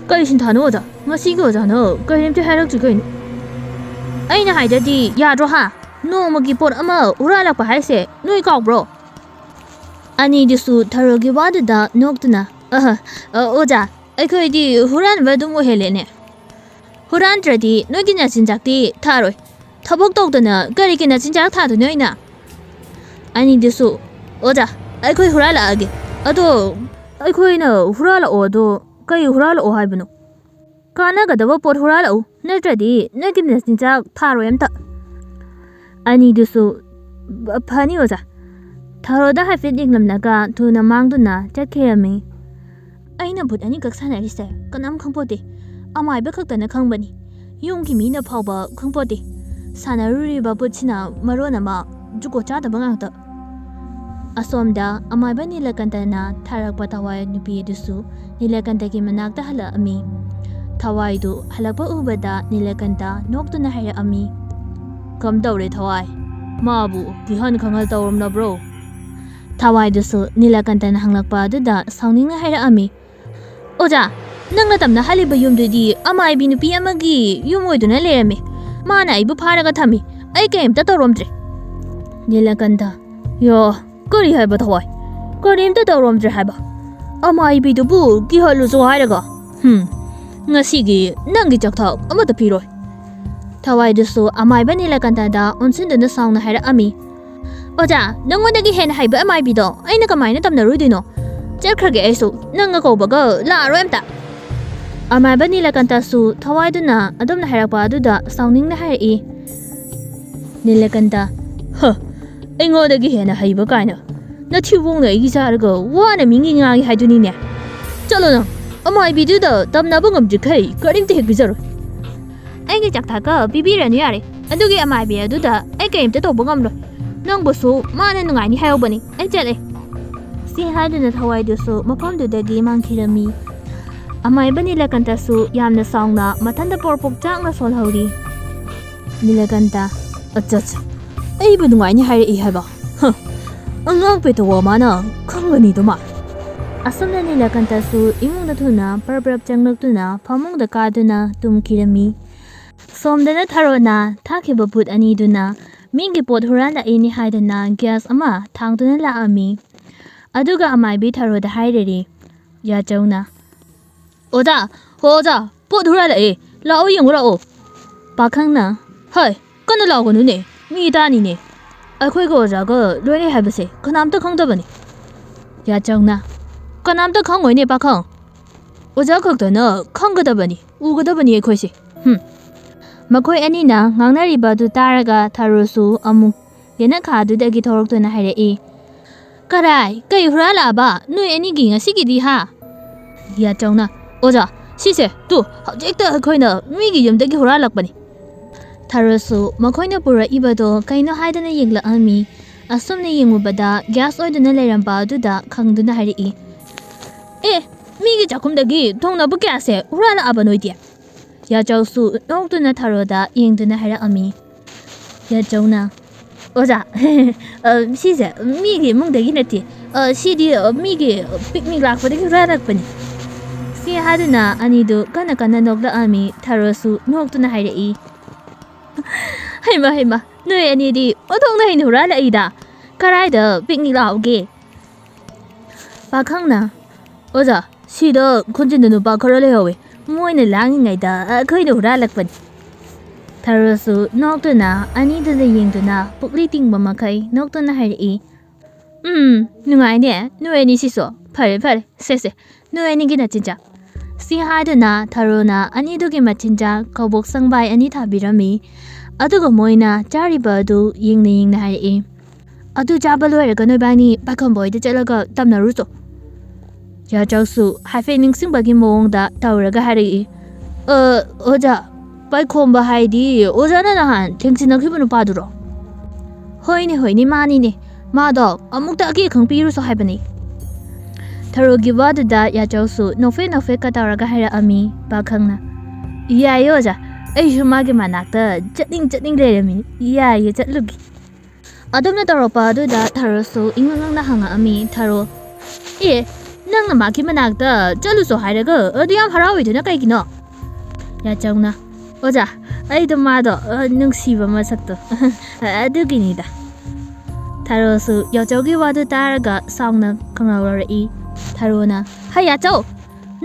ꯀꯔꯤ ꯁꯤꯟꯊꯥꯅꯣ ꯑꯣꯖꯥ? ꯉꯁꯤꯒꯤ ꯑꯣꯖꯥꯅ ꯀꯔꯤꯝꯇ ꯍꯥꯏꯔꯛꯇ꯭ꯔꯤ ꯀꯩꯅꯣ? ꯑꯩꯅ ꯍꯥꯏꯗ꯭ꯔꯗꯤ ꯌꯥꯗ꯭ꯔꯣ ꯍꯥ? ꯅꯣꯡꯃꯒꯤ ꯄꯣꯠ ꯑꯃ ꯍꯨꯔꯥꯜꯂꯛꯄ ꯍꯥꯏꯁꯦ ꯅꯣꯏ ꯀꯥꯎꯕ꯭ꯔꯣ? ꯑꯅꯤꯗꯨꯁꯨ ꯊꯔꯣꯒꯤ ꯋꯥꯗꯨꯗ ꯅꯣꯛꯇꯨꯅ, ꯑꯍ, ꯑ, ꯑꯣꯖꯥ, ꯑꯩꯈꯣꯏꯗꯤ ꯍꯨꯔꯥꯟꯕ ꯑꯗꯨꯝ ꯑꯣꯏꯍꯜꯂꯦꯅꯦ꯫ ꯍꯨꯔꯥꯟꯗ꯭ꯔꯗꯤ ꯅꯣꯏꯒꯤ ꯅꯆꯤꯟꯖꯥꯛꯇꯤ ꯊꯥꯔꯣꯏ꯫ ꯊꯕꯛ ꯇꯧꯗꯅ ꯀꯔꯤꯒꯤ ꯅꯆꯤꯟꯖꯥꯛ ꯊꯥꯗꯣꯏꯅꯣ ꯑꯩꯅ? ꯑꯅꯤꯗꯨꯁꯨ, ꯑꯣꯖꯥ, ꯑꯩꯈꯣꯏ ꯍꯨꯔꯥꯜꯂꯛꯑꯒꯦ꯫ ꯑꯗꯣ ꯑꯩꯈꯣꯏꯅ ꯍꯨꯔꯥꯜꯂꯛꯑꯣ, ꯑꯗꯣ ꯀꯩ ꯍꯨꯔꯥꯜꯂꯛꯑꯣ ꯍꯥꯏꯕꯅꯣ? ꯀꯥꯟꯅꯒꯗꯕ ꯄꯣꯠ ꯍꯨꯔꯥꯜꯂꯛꯎ, ꯅꯠꯇ꯭ꯔꯗꯤ ꯅꯣꯏꯒꯤ ꯃꯆꯤꯟꯖꯥꯛ ꯊꯥꯔꯣꯏ ꯑꯝꯇ꯫ ꯑꯅꯤꯗꯨꯁꯨ "ꯐꯅꯤ ꯑꯣꯖꯥ"꯫ ꯊꯔꯣꯗ ꯍꯥꯏꯐꯦꯠ ꯌꯦꯡꯂꯝꯂꯒ ꯊꯨꯅ ꯃꯥꯡꯗꯨꯅ ꯆꯠꯈꯤꯔꯝꯃꯤ꯫ ꯑꯩꯅ ꯚꯨꯠ ꯑꯅꯤꯈꯛ ꯁꯥꯟꯅꯔꯤꯁꯦ ꯀꯅꯥꯝ ꯈꯪꯄꯣꯠꯇꯦ꯫ ꯑꯃꯥꯏꯕ ꯈꯛꯇꯅ ꯈꯪꯕꯅꯤ꯫ ꯌꯨꯝꯒꯤ ꯃꯤꯅ ꯐꯥꯎꯕ ꯈꯪꯄꯣꯠꯇꯦ꯫ ꯁꯥꯟꯅꯔꯨꯔꯤꯕ ꯚꯨꯠꯁꯤꯅ ꯃꯔꯣꯟ ꯑꯃ ꯖꯨꯒꯣꯠ ꯆꯥꯗꯕ ꯉꯥꯛꯇ꯫ ꯑꯁꯣꯝꯗ ꯑꯃꯥꯏꯕ ꯅꯤꯂꯀꯟꯇꯅ ꯊꯥꯔꯛꯄ ꯊꯋꯥꯏ ꯅꯨꯄꯤ ꯑꯗꯨꯁꯨ ꯅꯤꯂꯀꯟꯇꯒꯤ ꯃꯅꯥꯛꯇ ꯍꯜꯂꯛꯑꯝꯃꯤ꯫ ꯊꯋꯥꯏꯗꯨ ꯍꯜꯂꯛꯄ ꯎꯕꯗ ꯅꯤꯂꯀꯟꯇ ꯅꯣꯛꯇꯨꯅ ꯍꯥꯏꯔꯛꯑꯝꯃꯤ꯫ "ꯀꯝꯗꯧꯔꯦ ꯊꯋꯥꯏ? ꯃꯥꯕꯨ ꯀꯤꯍꯟ ꯈꯪꯍꯟ ꯇꯧꯔꯝꯂꯕ꯭ꯔꯣ?" ꯊꯋꯥꯏꯗꯨꯁꯨ ꯅꯤꯂꯀꯟꯇꯅ ꯍꯪꯂꯛꯄ ꯑꯗꯨꯗ ꯁꯥꯎꯅꯤꯡꯅ ꯍꯥꯏꯔꯛꯑꯝꯃꯤ꯫ "ꯑꯣꯖꯥ, ꯅꯪꯅ ꯇꯝꯅꯍꯜꯂꯤꯕ ꯌꯨꯝꯗꯨꯗꯤ ꯑꯃꯥꯏꯕꯤ ꯅꯨꯄꯤ ꯑꯃꯒꯤ ꯌꯨꯝ ꯑꯣꯏꯗꯨꯅ ꯂꯩꯔꯝꯃꯤ꯫ ꯃꯥꯅ ꯑꯩꯕꯨ ꯐꯥꯔꯒ ꯊꯝꯃꯤ꯫ ꯑꯩ ꯀꯩꯝꯇ ꯇꯧꯔꯝꯗ꯭ꯔꯦ"꯫ ꯅꯤꯂꯀꯟꯇ, "ꯌꯣ, ꯀꯔꯤ ꯍꯥꯏꯕ ꯊꯋꯥꯏ? ꯀꯔꯤꯝꯇ ꯇꯧꯔꯝꯗ꯭ꯔꯦ ꯍꯥꯏꯕ? ꯑꯃꯥꯏꯕꯤꯗꯨꯕꯨ ꯀꯤꯍꯜꯂꯨꯁꯨ ꯍꯥꯏꯔꯒ? ꯍꯨꯝ, ꯉꯁꯤꯒꯤ ꯅꯪꯒꯤ ꯆꯥꯛꯊꯥꯛ ꯑꯃꯠꯇ ꯄꯤꯔꯣꯏ"꯫ ꯊꯋꯥꯏꯗꯨꯁꯨ ꯑꯃꯥꯏꯕ ꯅꯤꯂꯀꯟꯇꯗ ꯑꯣꯟꯁꯤꯟꯗꯨꯅ ꯁꯥꯎꯅ ꯍꯥꯏꯔꯛꯑꯝꯃꯤ꯫ "ꯑꯣꯖꯥ, ꯅꯉꯣꯟꯗꯒꯤ ꯍꯦꯟꯅ ꯍꯩꯕ ꯑꯃꯥꯏꯕꯤꯗꯣ ꯑꯩꯅ ꯀꯃꯥꯏꯅ ꯇꯝꯅꯔꯨꯗꯣꯏꯅꯣ? ꯆꯠꯈ꯭ꯔꯒꯦ ꯑꯩꯁꯨ, ꯅꯪꯒ ꯀꯧꯕꯒ ꯂꯥꯛꯑꯔꯣꯏ ꯑꯝꯇ"꯫ ꯑꯃꯥꯏꯕ ꯅꯤꯂꯀꯟꯇꯁꯨ ꯊꯋꯥꯏꯗꯨꯅ ꯑꯗꯨꯝꯅ ꯍꯥꯏꯔꯛꯄ ꯑꯗꯨꯗ ꯁꯥꯎꯅꯤꯡꯅ ꯍꯥꯏꯔꯛꯏ꯫ ꯅꯤꯂꯀꯟꯇ, "ꯍ, ꯑꯩꯉꯣꯟꯗꯒꯤ ꯍꯦꯟꯅ ꯍꯩꯕ ꯀꯥꯏꯅ꯫ ꯅꯊꯤꯕꯣꯡꯅ ꯑꯩꯒꯤ ꯆꯥꯔꯒ ꯋꯥꯅ ꯃꯤꯒꯤ ꯉꯥꯡꯉꯤ ꯍꯥꯏꯗꯨꯅꯤꯅꯦ꯫ ꯆꯠꯂꯣ ꯅꯪ, ꯑꯃꯥꯏꯕꯤꯗꯨꯗ ꯇꯝꯅꯕ ꯉꯝꯗ꯭ꯔꯤꯈꯩ ꯀꯔꯤꯝꯇ ꯍꯦꯛ ꯄꯤꯖꯔꯣꯏ"꯫ "ꯑꯩꯒꯤ ꯆꯥꯛꯊꯥꯛꯀ ꯄꯤꯕꯤꯔꯅꯨ ꯌꯥꯔꯦ꯫ ꯑꯗꯨꯒꯤ ꯑꯃꯥꯏꯕꯤ ꯑꯗꯨꯗ ꯑꯩ ꯀꯔꯤꯝꯇ ꯇꯧꯕ ꯉꯝꯂꯣꯏ꯫ ꯅꯪꯕꯨꯁꯨ ꯃꯥꯅ ꯅꯨꯡꯉꯥꯏꯅꯤ ꯍꯥꯏꯍꯧꯕꯅꯤ꯫ ꯑꯩ ꯆꯠꯂꯦ"꯫ ꯁꯤ ꯍꯥꯏꯗꯨꯅ ꯊꯋꯥꯏꯗꯨꯁꯨ ꯃꯐꯝꯗꯨꯗꯒꯤ ꯃꯥꯡꯈꯤꯔꯝꯃꯤ꯫ ꯑꯃꯥꯏꯕ ꯅꯤꯂꯀꯟꯇꯁꯨ ꯌꯥꯝꯅ ꯁꯥꯎꯅ ꯃꯊꯟꯇ ꯄꯣꯔꯄꯣꯛ ꯆꯥꯛꯅ ꯁꯣꯜꯍꯧꯔꯤ꯫ ꯅꯤꯂꯀꯟꯇ, "ꯑꯠꯆꯥ, ꯑꯠꯆꯥ, ꯑꯩꯕꯨ ꯅꯨꯡꯉꯥꯏꯅꯤ ꯍꯥꯏꯔꯛꯏ ꯍꯥꯏꯕ? ꯍ, ꯑꯉꯥꯡ ꯄꯦꯇꯋꯥ ꯃꯥꯅ ꯈꯪꯒꯅꯤꯗꯨ ꯃꯥ"꯫ ꯑꯁꯨꯝꯅ ꯅꯤꯂꯀꯟꯇꯁꯨ ꯏꯃꯨꯡꯗ ꯊꯨꯅ ꯄꯔꯞ ꯄꯔꯞ ꯆꯪꯂꯛꯇꯨꯅ ꯐꯃꯨꯡꯗ ꯀꯥꯗꯨꯅ ꯇꯨꯝꯈꯤꯔꯝꯃꯤ꯫ ꯁꯣꯝꯗꯅ ꯊꯔꯣꯅ ꯊꯥꯈꯤꯕ ꯚꯨꯠ ꯑꯅꯤꯗꯨꯅ ꯃꯤꯒꯤ ꯄꯣꯠ ꯍꯨꯔꯥꯜꯂꯛꯏꯅꯤ ꯍꯥꯏꯗꯅ ꯒ꯭ꯌꯥꯁ ꯑꯃ ꯊꯥꯡꯗꯨꯅ ꯂꯥꯛꯑꯝꯃꯤ꯫ ꯑꯗꯨꯒ ꯑꯃꯥꯏꯕꯤ ꯊꯔꯣꯗ ꯍꯥꯏꯔꯔꯤ꯫ ꯌꯥꯆꯧꯅ, "ꯑꯣꯖꯥ, ꯍꯣ ꯑꯣꯖꯥ, ꯄꯣꯠ ꯍꯨꯔꯥꯜꯂꯛꯑꯦ, ꯂꯥꯛꯑꯣ ꯌꯦꯡꯉꯨ ꯂꯥꯛꯑꯣ"꯫ ꯄꯥꯈꯪꯅ, "ꯍꯩ, ꯀꯟꯅ ꯂꯥꯎꯒꯅꯨꯅꯦ, ꯃꯤ ꯇꯥꯅꯤꯅꯦ꯫ ꯑꯩꯈꯣꯏꯒ ꯑꯣꯖꯥꯒ ꯂꯣꯏꯅꯩ ꯍꯥꯏꯕꯁꯦ ꯀꯅꯥꯝꯇ ꯈꯪꯗꯕꯅꯤ"꯫ ꯌꯥꯆꯧꯅ, "ꯀꯅꯥꯝꯇ ꯈꯪꯉꯣꯏꯅꯦ ꯄꯥꯈꯪ"꯫ ꯑꯣꯖꯥ ꯈꯛꯇꯅ ꯈꯪꯒꯗꯕꯅꯤ, ꯎꯒꯗꯕꯅꯤ ꯑꯩꯈꯣꯏꯁꯦ꯫ ꯍꯨꯝ꯫ ꯃꯈꯣꯏ ꯑꯅꯤꯅ ꯉꯥꯡꯅꯔꯤꯕ ꯑꯗꯨ ꯇꯥꯔꯒ ꯊꯥꯔꯣꯁꯨ ꯑꯃꯨꯛ ꯌꯦꯅꯈꯥꯗꯨꯗꯒꯤ ꯊꯣꯔꯛꯇꯨꯅ ꯍꯥꯏꯔꯛꯏ, "ꯀꯔꯥꯏ, ꯀꯩ ꯍꯨꯔꯥꯜꯂꯛꯑꯕ? ꯅꯣꯏ ꯑꯅꯤꯒꯤ ꯉꯁꯤꯒꯤꯗꯤ ꯍꯥ?" ꯌꯥꯆꯧꯅ, "ꯑꯣꯖꯥ, ꯁꯤꯁꯦ ꯇꯨ, ꯍꯧꯖꯤꯛꯇ ꯑꯩꯈꯣꯏꯅ ꯃꯤꯒꯤ ꯌꯨꯝꯗꯒꯤ ꯍꯨꯔꯥꯜꯂꯛꯄꯅꯤ꯫" ꯊꯥꯔꯣꯁꯨ ꯃꯈꯣꯏꯅ ꯄꯨꯔꯛꯏꯕꯗꯣ ꯀꯩꯅꯣ ꯍꯥꯏꯗꯅ ꯌꯦꯡꯂꯛꯑꯝꯃꯤ꯫ ꯑꯁꯨꯝꯅ ꯌꯦꯡꯉꯨꯕꯗ ꯒ꯭ꯌꯥꯁ ꯑꯣꯏꯗꯨꯅ ꯂꯩꯔꯝꯕ ꯑꯗꯨꯗ ꯈꯪꯗꯨꯅ ꯍꯥꯏꯔꯛꯏ, "ꯑꯦ, ꯃꯤꯒꯤ ꯆꯥꯛꯈꯨꯝꯗꯒꯤ ꯊꯣꯡꯅꯕ ꯒ꯭ꯌꯥꯁꯁꯦ ꯍꯨꯔꯥꯜꯂꯛꯑꯕ ꯅꯣꯏꯗꯤ?" ꯌꯥꯆꯧꯁꯨ ꯅꯣꯛꯇꯨꯅ ꯊꯥꯔꯣꯗ ꯌꯦꯡꯗꯨꯅ ꯍꯥꯏꯔꯛꯑꯝꯃꯤ꯫ ꯌꯥꯆꯧꯅ, "ꯑꯣꯖꯥ, ꯑ, ꯁꯤꯁꯦ ꯃꯤꯒꯤ ꯏꯃꯨꯡꯗꯒꯤ ꯅꯠꯇꯦ꯫ ꯑ, ꯁꯤꯗꯤ, ꯑ, ꯃꯤꯒꯤ ꯄꯤꯛꯅꯤꯛ ꯂꯥꯛꯄꯗꯒꯤ ꯍꯨꯔꯥꯜꯂꯛꯄꯅꯤ꯫" ꯁꯤ ꯍꯥꯏꯗꯨꯅ ꯑꯅꯤꯗꯨ ꯀꯟꯅ ꯀꯟꯅ ꯅꯣꯛꯂꯛꯑꯝꯃꯤ꯫ ꯊꯥꯔꯣꯁꯨ ꯅꯣꯛꯇꯨꯅ ꯍꯥꯏꯔꯛꯏ, "ꯍꯩꯃ, ꯍꯩꯃ, ꯅꯣꯏ ꯑꯅꯤꯗꯤ ꯑꯣꯟꯊꯣꯛꯅ ꯍꯩꯅ ꯍꯨꯔꯥꯜꯂꯛꯏꯗ꯫ ꯀꯔꯥꯏꯗ ꯄꯤꯛꯅꯤꯛ ꯂꯥꯛꯍꯧꯒꯦ?" ꯄꯥꯈꯪꯅ, "ꯑꯣꯖꯥ, ꯁꯤꯗ ꯈꯨꯟꯖꯤꯟꯗ ꯅꯨꯄꯥ ꯈꯔ ꯂꯩꯍꯧꯋꯦ꯫ ꯃꯣꯏꯅ ꯂꯥꯡꯉꯤꯉꯩꯗ ꯑꯩꯈꯣꯏꯅ ꯍꯨꯔꯥꯜꯂꯛꯄꯅꯤ꯫" ꯊꯥꯔꯣꯁꯨ ꯅꯣꯛꯇꯨꯅ ꯑꯅꯤꯗꯨꯗ ꯌꯦꯡꯗꯨꯅ ꯄꯨꯛꯂꯤ ꯇꯤꯡꯕ ꯃꯈꯩ ꯅꯣꯛꯇꯨꯅ ꯍꯥꯏꯔꯛꯏ, "ꯎꯝ, ꯅꯨꯡꯉꯥꯏꯅꯦ ꯅꯣꯏ ꯑꯅꯤꯁꯤꯁꯨ꯫ ꯐꯔꯦ, ꯐꯔꯦ, ꯁꯦ, ꯁꯦ, ꯅꯣꯏ ꯑꯅꯤꯒꯤ ꯅꯆꯤꯟꯖꯥꯛ꯫" ꯁꯤ ꯍꯥꯏꯗꯨꯅ ꯊꯥꯔꯣꯅ ꯑꯅꯤꯗꯨꯒꯤ ꯃꯆꯤꯟꯖꯥꯛ ꯀꯕꯣꯛ ꯁꯪꯕꯥꯏ ꯑꯅꯤ ꯊꯥꯕꯤꯔꯝꯃꯤ꯫ ꯑꯗꯨꯒ ꯃꯣꯏꯅ ꯆꯥꯔꯤꯕ ꯑꯗꯨ ꯌꯦꯡꯅ ꯌꯦꯡꯅ ꯍꯥꯏꯔꯛꯏ, "ꯑꯗꯨ ꯆꯥꯕ ꯂꯣꯏꯔꯒ ꯅꯣꯏꯕꯥꯅꯤ ꯄꯥꯏꯈꯣꯝꯕ ꯍꯣꯏꯗ ꯆꯠꯂꯒ ꯇꯝꯅꯔꯨꯆꯣ꯫" ꯌꯥꯆꯧꯁꯨ ꯍꯥꯏꯐꯦꯠ ꯅꯤꯡꯁꯤꯡꯕꯒꯤ ꯃꯑꯣꯡꯗ ꯇꯧꯔꯒ ꯍꯥꯏꯔꯛꯏ, "ꯑ, ꯑꯣꯖꯥ, ꯄꯥꯏꯈꯣꯝꯕ ꯍꯥꯏꯗꯤ ꯑꯣꯖꯥꯅ ꯅꯍꯥꯟ ꯊꯦꯡꯖꯤꯟꯅꯈꯤꯕ ꯅꯨꯄꯥꯗꯨꯔꯣ?" "ꯍꯣꯏꯅꯦ, ꯍꯣꯏꯅꯦ, ꯃꯥꯅꯤꯅꯦ꯫ ꯃꯥꯗꯣ ꯑꯃꯨꯛꯇ ꯑꯀꯤ ꯑꯈꯪ ꯄꯤꯔꯨꯁꯣ ꯍꯥꯏꯕꯅꯤ꯫" ꯊꯔꯣꯒꯤ ꯋꯥꯗꯨꯗ ꯌꯥꯆꯧꯁꯨ ꯅꯣꯛꯐꯦꯠ ꯅꯣꯛꯐꯦꯠꯀ ꯇꯧꯔꯒ ꯍꯥꯏꯔꯛꯑꯝꯃꯤ꯫ ꯄꯥꯈꯪꯅ, "ꯌꯥꯏꯌꯦ ꯑꯣꯖꯥ, ꯑꯩꯁꯨ ꯃꯥꯒꯤ ꯃꯅꯥꯛꯇ ꯆꯠꯅꯤꯡ ꯆꯠꯅꯤꯡ ꯂꯩꯔꯝꯃꯤꯅꯤ꯫ ꯌꯥꯏꯌꯦ, ꯆꯠꯂꯨꯒꯦ꯫" ꯑꯗꯨꯝꯅ ꯇꯧꯔꯛꯄ ꯑꯗꯨꯗ ꯊꯔꯣꯁꯨ ꯏꯉꯛ ꯉꯛꯅ ꯍꯪꯉꯛꯑꯝꯃꯤ꯫ ꯊꯔꯣ, "ꯑꯦ, ꯅꯪꯅ ꯃꯥꯒꯤ ꯃꯅꯥꯛꯇ ꯆꯠꯂꯨꯁꯣ ꯍꯥꯏꯔꯒ ꯑꯗꯨ ꯌꯥꯝ ꯍꯔꯥꯎꯏꯗꯨꯅ ꯀꯩꯒꯤꯅꯣ?" ꯌꯥꯆꯧꯅ, "ꯑꯣꯖꯥ, ꯑꯩꯗꯣ ꯃꯥꯗꯣ, ꯑ, ꯅꯨꯡꯁꯤꯕ ꯃꯁꯛꯇꯣ, ꯑꯗꯨꯒꯤꯅꯤꯗ꯫" ꯊꯔꯣꯁꯨ ꯌꯥꯆꯧꯒꯤ ꯋꯥꯗꯨ ꯇꯥꯔꯒ ꯁꯥꯎꯅ ꯈꯪꯍꯧꯔꯛꯏ꯫ ꯊꯔꯣꯅ, "ꯍꯩ ꯌꯥꯆꯧ,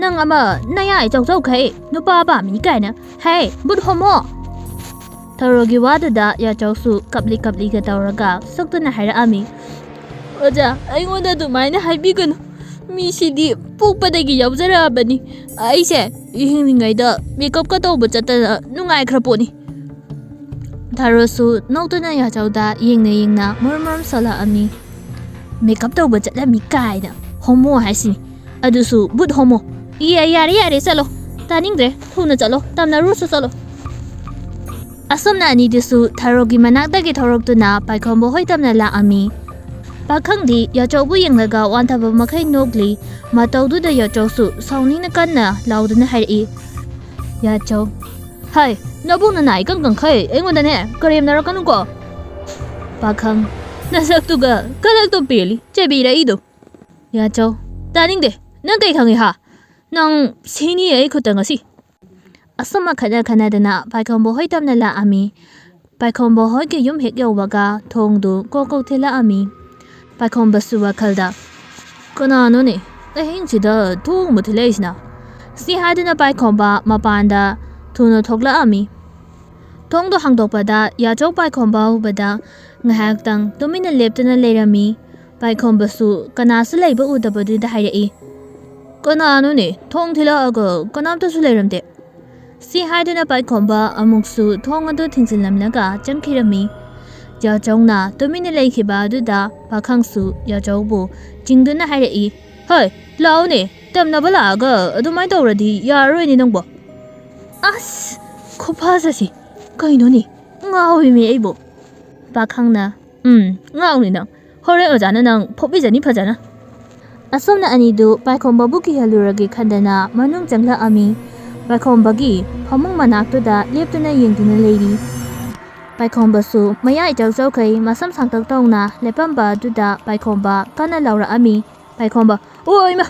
ꯅꯪ ꯑꯃ ꯅꯌꯥ ꯏꯆꯧ ꯆꯧꯈꯩ ꯅꯨꯄꯥ ꯄꯥꯝꯃꯤ ꯀꯥꯏꯅ꯫ ꯍꯦ, ꯕꯨꯠ ꯍꯣꯃꯣ!" ꯊꯔꯣꯒꯤ ꯋꯥꯗꯨꯗ ꯌꯥꯆꯧꯁꯨ ꯀꯞꯂꯤ ꯀꯞꯂꯤꯒ ꯇꯧꯔꯒ ꯁꯣꯛꯇꯨꯅ ꯍꯥꯏꯔꯛꯑꯝꯃꯤ, "ꯑꯣꯖꯥ, ꯑꯩꯉꯣꯟꯗ ꯑꯗꯨꯃꯥꯏꯅ ꯍꯥꯏꯕꯤꯒꯅꯨ꯫ ꯃꯤꯁꯤꯗꯤ ꯄꯣꯛꯄꯗꯒꯤ ꯌꯥꯎꯖꯔꯛꯑꯕꯅꯤ꯫ ꯑꯩꯁꯦ ꯍꯤꯡꯂꯤꯉꯩꯗ ꯃꯦꯀꯞꯀ ꯇꯧꯕ ꯆꯠꯇꯅ ꯅꯨꯡꯉꯥꯏꯈ꯭ꯔ ꯄꯣꯠꯅꯤ꯫ ꯊꯥꯔꯣꯁꯨ ꯅꯣꯛꯇꯨꯅ ꯌꯥꯆꯧꯗ ꯌꯦꯡꯅ ꯌꯦꯡꯅ ꯃꯔꯝ ꯃꯔꯝ ꯁꯣꯜꯂꯛꯑꯝꯃꯤ꯫ "ꯃꯦꯀꯞ ꯇꯧꯕ ꯆꯠꯂꯝꯃꯤ" ꯀꯥꯏꯅ꯫ ꯍꯣꯃꯣ ꯍꯥꯏꯁꯤꯅꯤ꯫ ꯑꯗꯨꯁꯨ ꯕꯨꯠ ꯍꯣꯃꯣ꯫ "ꯏ, ꯌꯥꯔꯦ, ꯌꯥꯔꯦ, ꯆꯠꯂꯣ꯫ ꯇꯥꯅꯤꯡꯗ꯭ꯔꯦ꯫ ꯊꯨꯅ ꯆꯠꯂꯣ꯫ ꯇꯝꯅꯔꯨꯔꯁꯨ ꯆꯠꯂꯣ꯫" ꯑꯁꯨꯝꯅ ꯑꯅꯤꯗꯨꯁꯨ ꯊꯥꯔꯣꯒꯤ ꯃꯅꯥꯛꯇꯒꯤ ꯊꯣꯔꯛꯇꯨꯅ ꯄꯥꯏꯈꯣꯝꯕ ꯍꯣꯏ ꯇꯝꯅ ꯂꯥꯛꯑꯝꯃꯤ꯫ ꯄꯥꯈꯪꯗꯤ ꯌꯥꯆꯧꯕꯨ ꯌꯦꯡꯂꯒ ꯋꯥꯟꯊꯕ ꯃꯈꯩ ꯅꯣꯛꯂꯤ꯫ ꯃꯇꯧꯗꯨꯗ ꯌꯥꯆꯧꯁꯨ ꯁꯥꯎꯅꯤꯡꯅ ꯀꯟꯅ ꯂꯥꯎꯗꯨꯅ ꯍꯥꯏꯔꯛꯏ꯫ ꯌꯥꯆꯧ: "ꯍꯥꯏ, ꯅꯕꯨꯡ ꯅꯅꯥ ꯏꯀꯪ ꯀꯪꯈꯩ ꯑꯩꯉꯣꯟꯗꯅꯦ ꯀꯔꯦꯝꯅꯔꯛꯀꯅꯨꯀꯣ꯫" ꯄꯥꯈꯪ: "ꯅꯁꯛꯇꯨꯒ ꯀꯂꯛꯇꯣ ꯄꯦꯜꯂꯤ, ꯆꯩꯕꯤꯔꯛꯏꯗꯣ꯫" ꯌꯥꯆꯧ: "ꯇꯥꯅꯤꯡꯗꯦ꯫ ꯅꯪ ꯀꯩ ꯈꯪꯉꯤ ꯍꯥ? ꯅꯪ ꯁꯤꯅꯤ ꯑꯩ ꯈꯨꯠꯇ ꯉꯁꯤ꯫" ꯑꯁꯨꯝ ꯑꯈꯠꯅ ꯈꯟꯅꯗꯅ ꯄꯥꯏꯈꯣꯝꯕ ꯍꯣꯏ ꯇꯝꯅ ꯂꯥꯛꯑꯝꯃꯤ꯫ ꯄꯥꯏꯈꯣꯝꯕ ꯍꯣꯏꯒꯤ ꯌꯨꯝ ꯍꯦꯛ ꯌꯧꯕꯒ ꯊꯣꯡꯗꯨ ꯀꯣꯛ ꯀꯣꯛ ꯊꯤꯜꯂꯛꯑꯝꯃꯤ꯫ ꯄꯥꯏꯈꯣꯝꯕꯁꯨ ꯋꯥꯈꯜꯗ, "ꯀꯅꯥꯅꯣꯅꯦ ꯑꯍꯤꯡꯁꯤꯗ ꯊꯣꯡꯕ ꯊꯤꯜꯂꯛꯏꯁꯤꯅ?" ꯁꯤ ꯍꯥꯏꯗꯨꯅ ꯄꯥꯏꯈꯣꯝꯕ ꯃꯄꯥꯟꯗ ꯊꯨꯅ ꯊꯣꯛꯂꯛꯑꯝꯃꯤ꯫ ꯊꯣꯡꯗꯣ ꯍꯥꯡꯗꯣꯛꯄꯗ ꯌꯥꯆꯧ ꯄꯥꯏꯈꯣꯝꯕ ꯎꯕꯗ ꯉꯥꯏꯍꯥꯛꯇꯪ ꯇꯨꯃꯤꯟꯅ ꯂꯦꯞꯇꯨꯅ ꯂꯩꯔꯝꯃꯤ꯫ ꯄꯥꯏꯈꯣꯝꯕꯁꯨ ꯀꯅꯥꯁꯨ ꯂꯩꯕ ꯎꯗꯕꯗꯨꯗ ꯍꯥꯏꯔꯛꯏ, "ꯀꯅꯥꯅꯣꯅꯦ? ꯊꯣꯡ ꯊꯤꯜꯂꯛꯑꯒ ꯀꯅꯥꯝꯇꯁꯨ ꯂꯩꯔꯝꯗꯦ꯫" ꯁꯤ ꯍꯥꯏꯗꯨꯅ ꯄꯥꯏꯈꯣꯝꯕ ꯑꯃꯨꯛꯁꯨ ꯊꯣꯡ ꯑꯗꯨ ꯊꯤꯡꯖꯤꯜꯂꯝꯂꯒ ꯆꯪꯈꯤꯔꯝꯃꯤ꯫ ꯌꯥꯆꯧꯅ ꯇꯨꯃꯤꯟꯅ ꯂꯩꯈꯤꯕ ꯑꯗꯨꯗ ꯄꯥꯈꯪꯁꯨ ꯌꯥꯆꯧꯕꯨ ꯆꯤꯡꯗꯨꯅ ꯍꯥꯏꯔꯛꯏ, "ꯍꯩ, ꯂꯥꯛꯑꯣꯅꯦ, ꯇꯝꯅꯕ ꯂꯥꯛꯑꯒ ꯑꯗꯨꯃꯥꯏꯅ ꯇꯧꯔꯗꯤ ꯌꯥꯔꯔꯣꯏꯅꯦ ꯅꯪꯕꯣ꯫" ꯑꯁ! ꯈꯨꯐꯖꯁꯤ! ꯀꯩꯅꯣꯅꯦ? ꯉꯥꯎꯔꯤꯃꯤ ꯑꯩꯕꯨ꯫ ꯄꯥꯈꯪꯅ, "ꯎꯝ, ꯉꯥꯎꯅꯤ ꯅꯪ꯫ ꯍꯣꯔꯦꯟ ꯑꯣꯖꯥꯅ ꯅꯪ ꯐꯨꯕꯤꯖꯅꯤ ꯐꯖꯅ꯫" ꯑꯁꯣꯝꯅ ꯑꯅꯤꯗꯨ ꯄꯥꯏꯈꯣꯝꯕꯕꯨ ꯀꯤꯍꯜꯂꯨꯔꯒꯦ ꯈꯟꯗꯅ ꯃꯅꯨꯡ ꯆꯪꯂꯛꯑꯝꯃꯤ꯫ ꯄꯥꯏꯈꯣꯝꯕꯒꯤ ꯐꯃꯨꯡ ꯃꯅꯥꯛꯇꯨꯗ ꯂꯦꯞꯇꯨꯅ ꯌꯦꯡꯗꯨꯅ ꯂꯩꯔꯤ꯫ ꯄꯥꯏꯈꯣꯝꯕꯁꯨ ꯃꯌꯥ ꯏꯆꯧ ꯆꯧꯈꯩ ꯃꯁꯝ ꯁꯥꯡꯇꯛ ꯇꯧꯅ ꯂꯦꯞꯄꯝꯕ ꯑꯗꯨꯗ ꯄꯥꯏꯈꯣꯝꯕ ꯀꯟꯅ ꯂꯥꯎꯔꯛꯑꯝꯃꯤ꯫ ꯄꯥꯏꯈꯣꯝꯕ, "ꯑꯣ ꯏꯃꯥ!"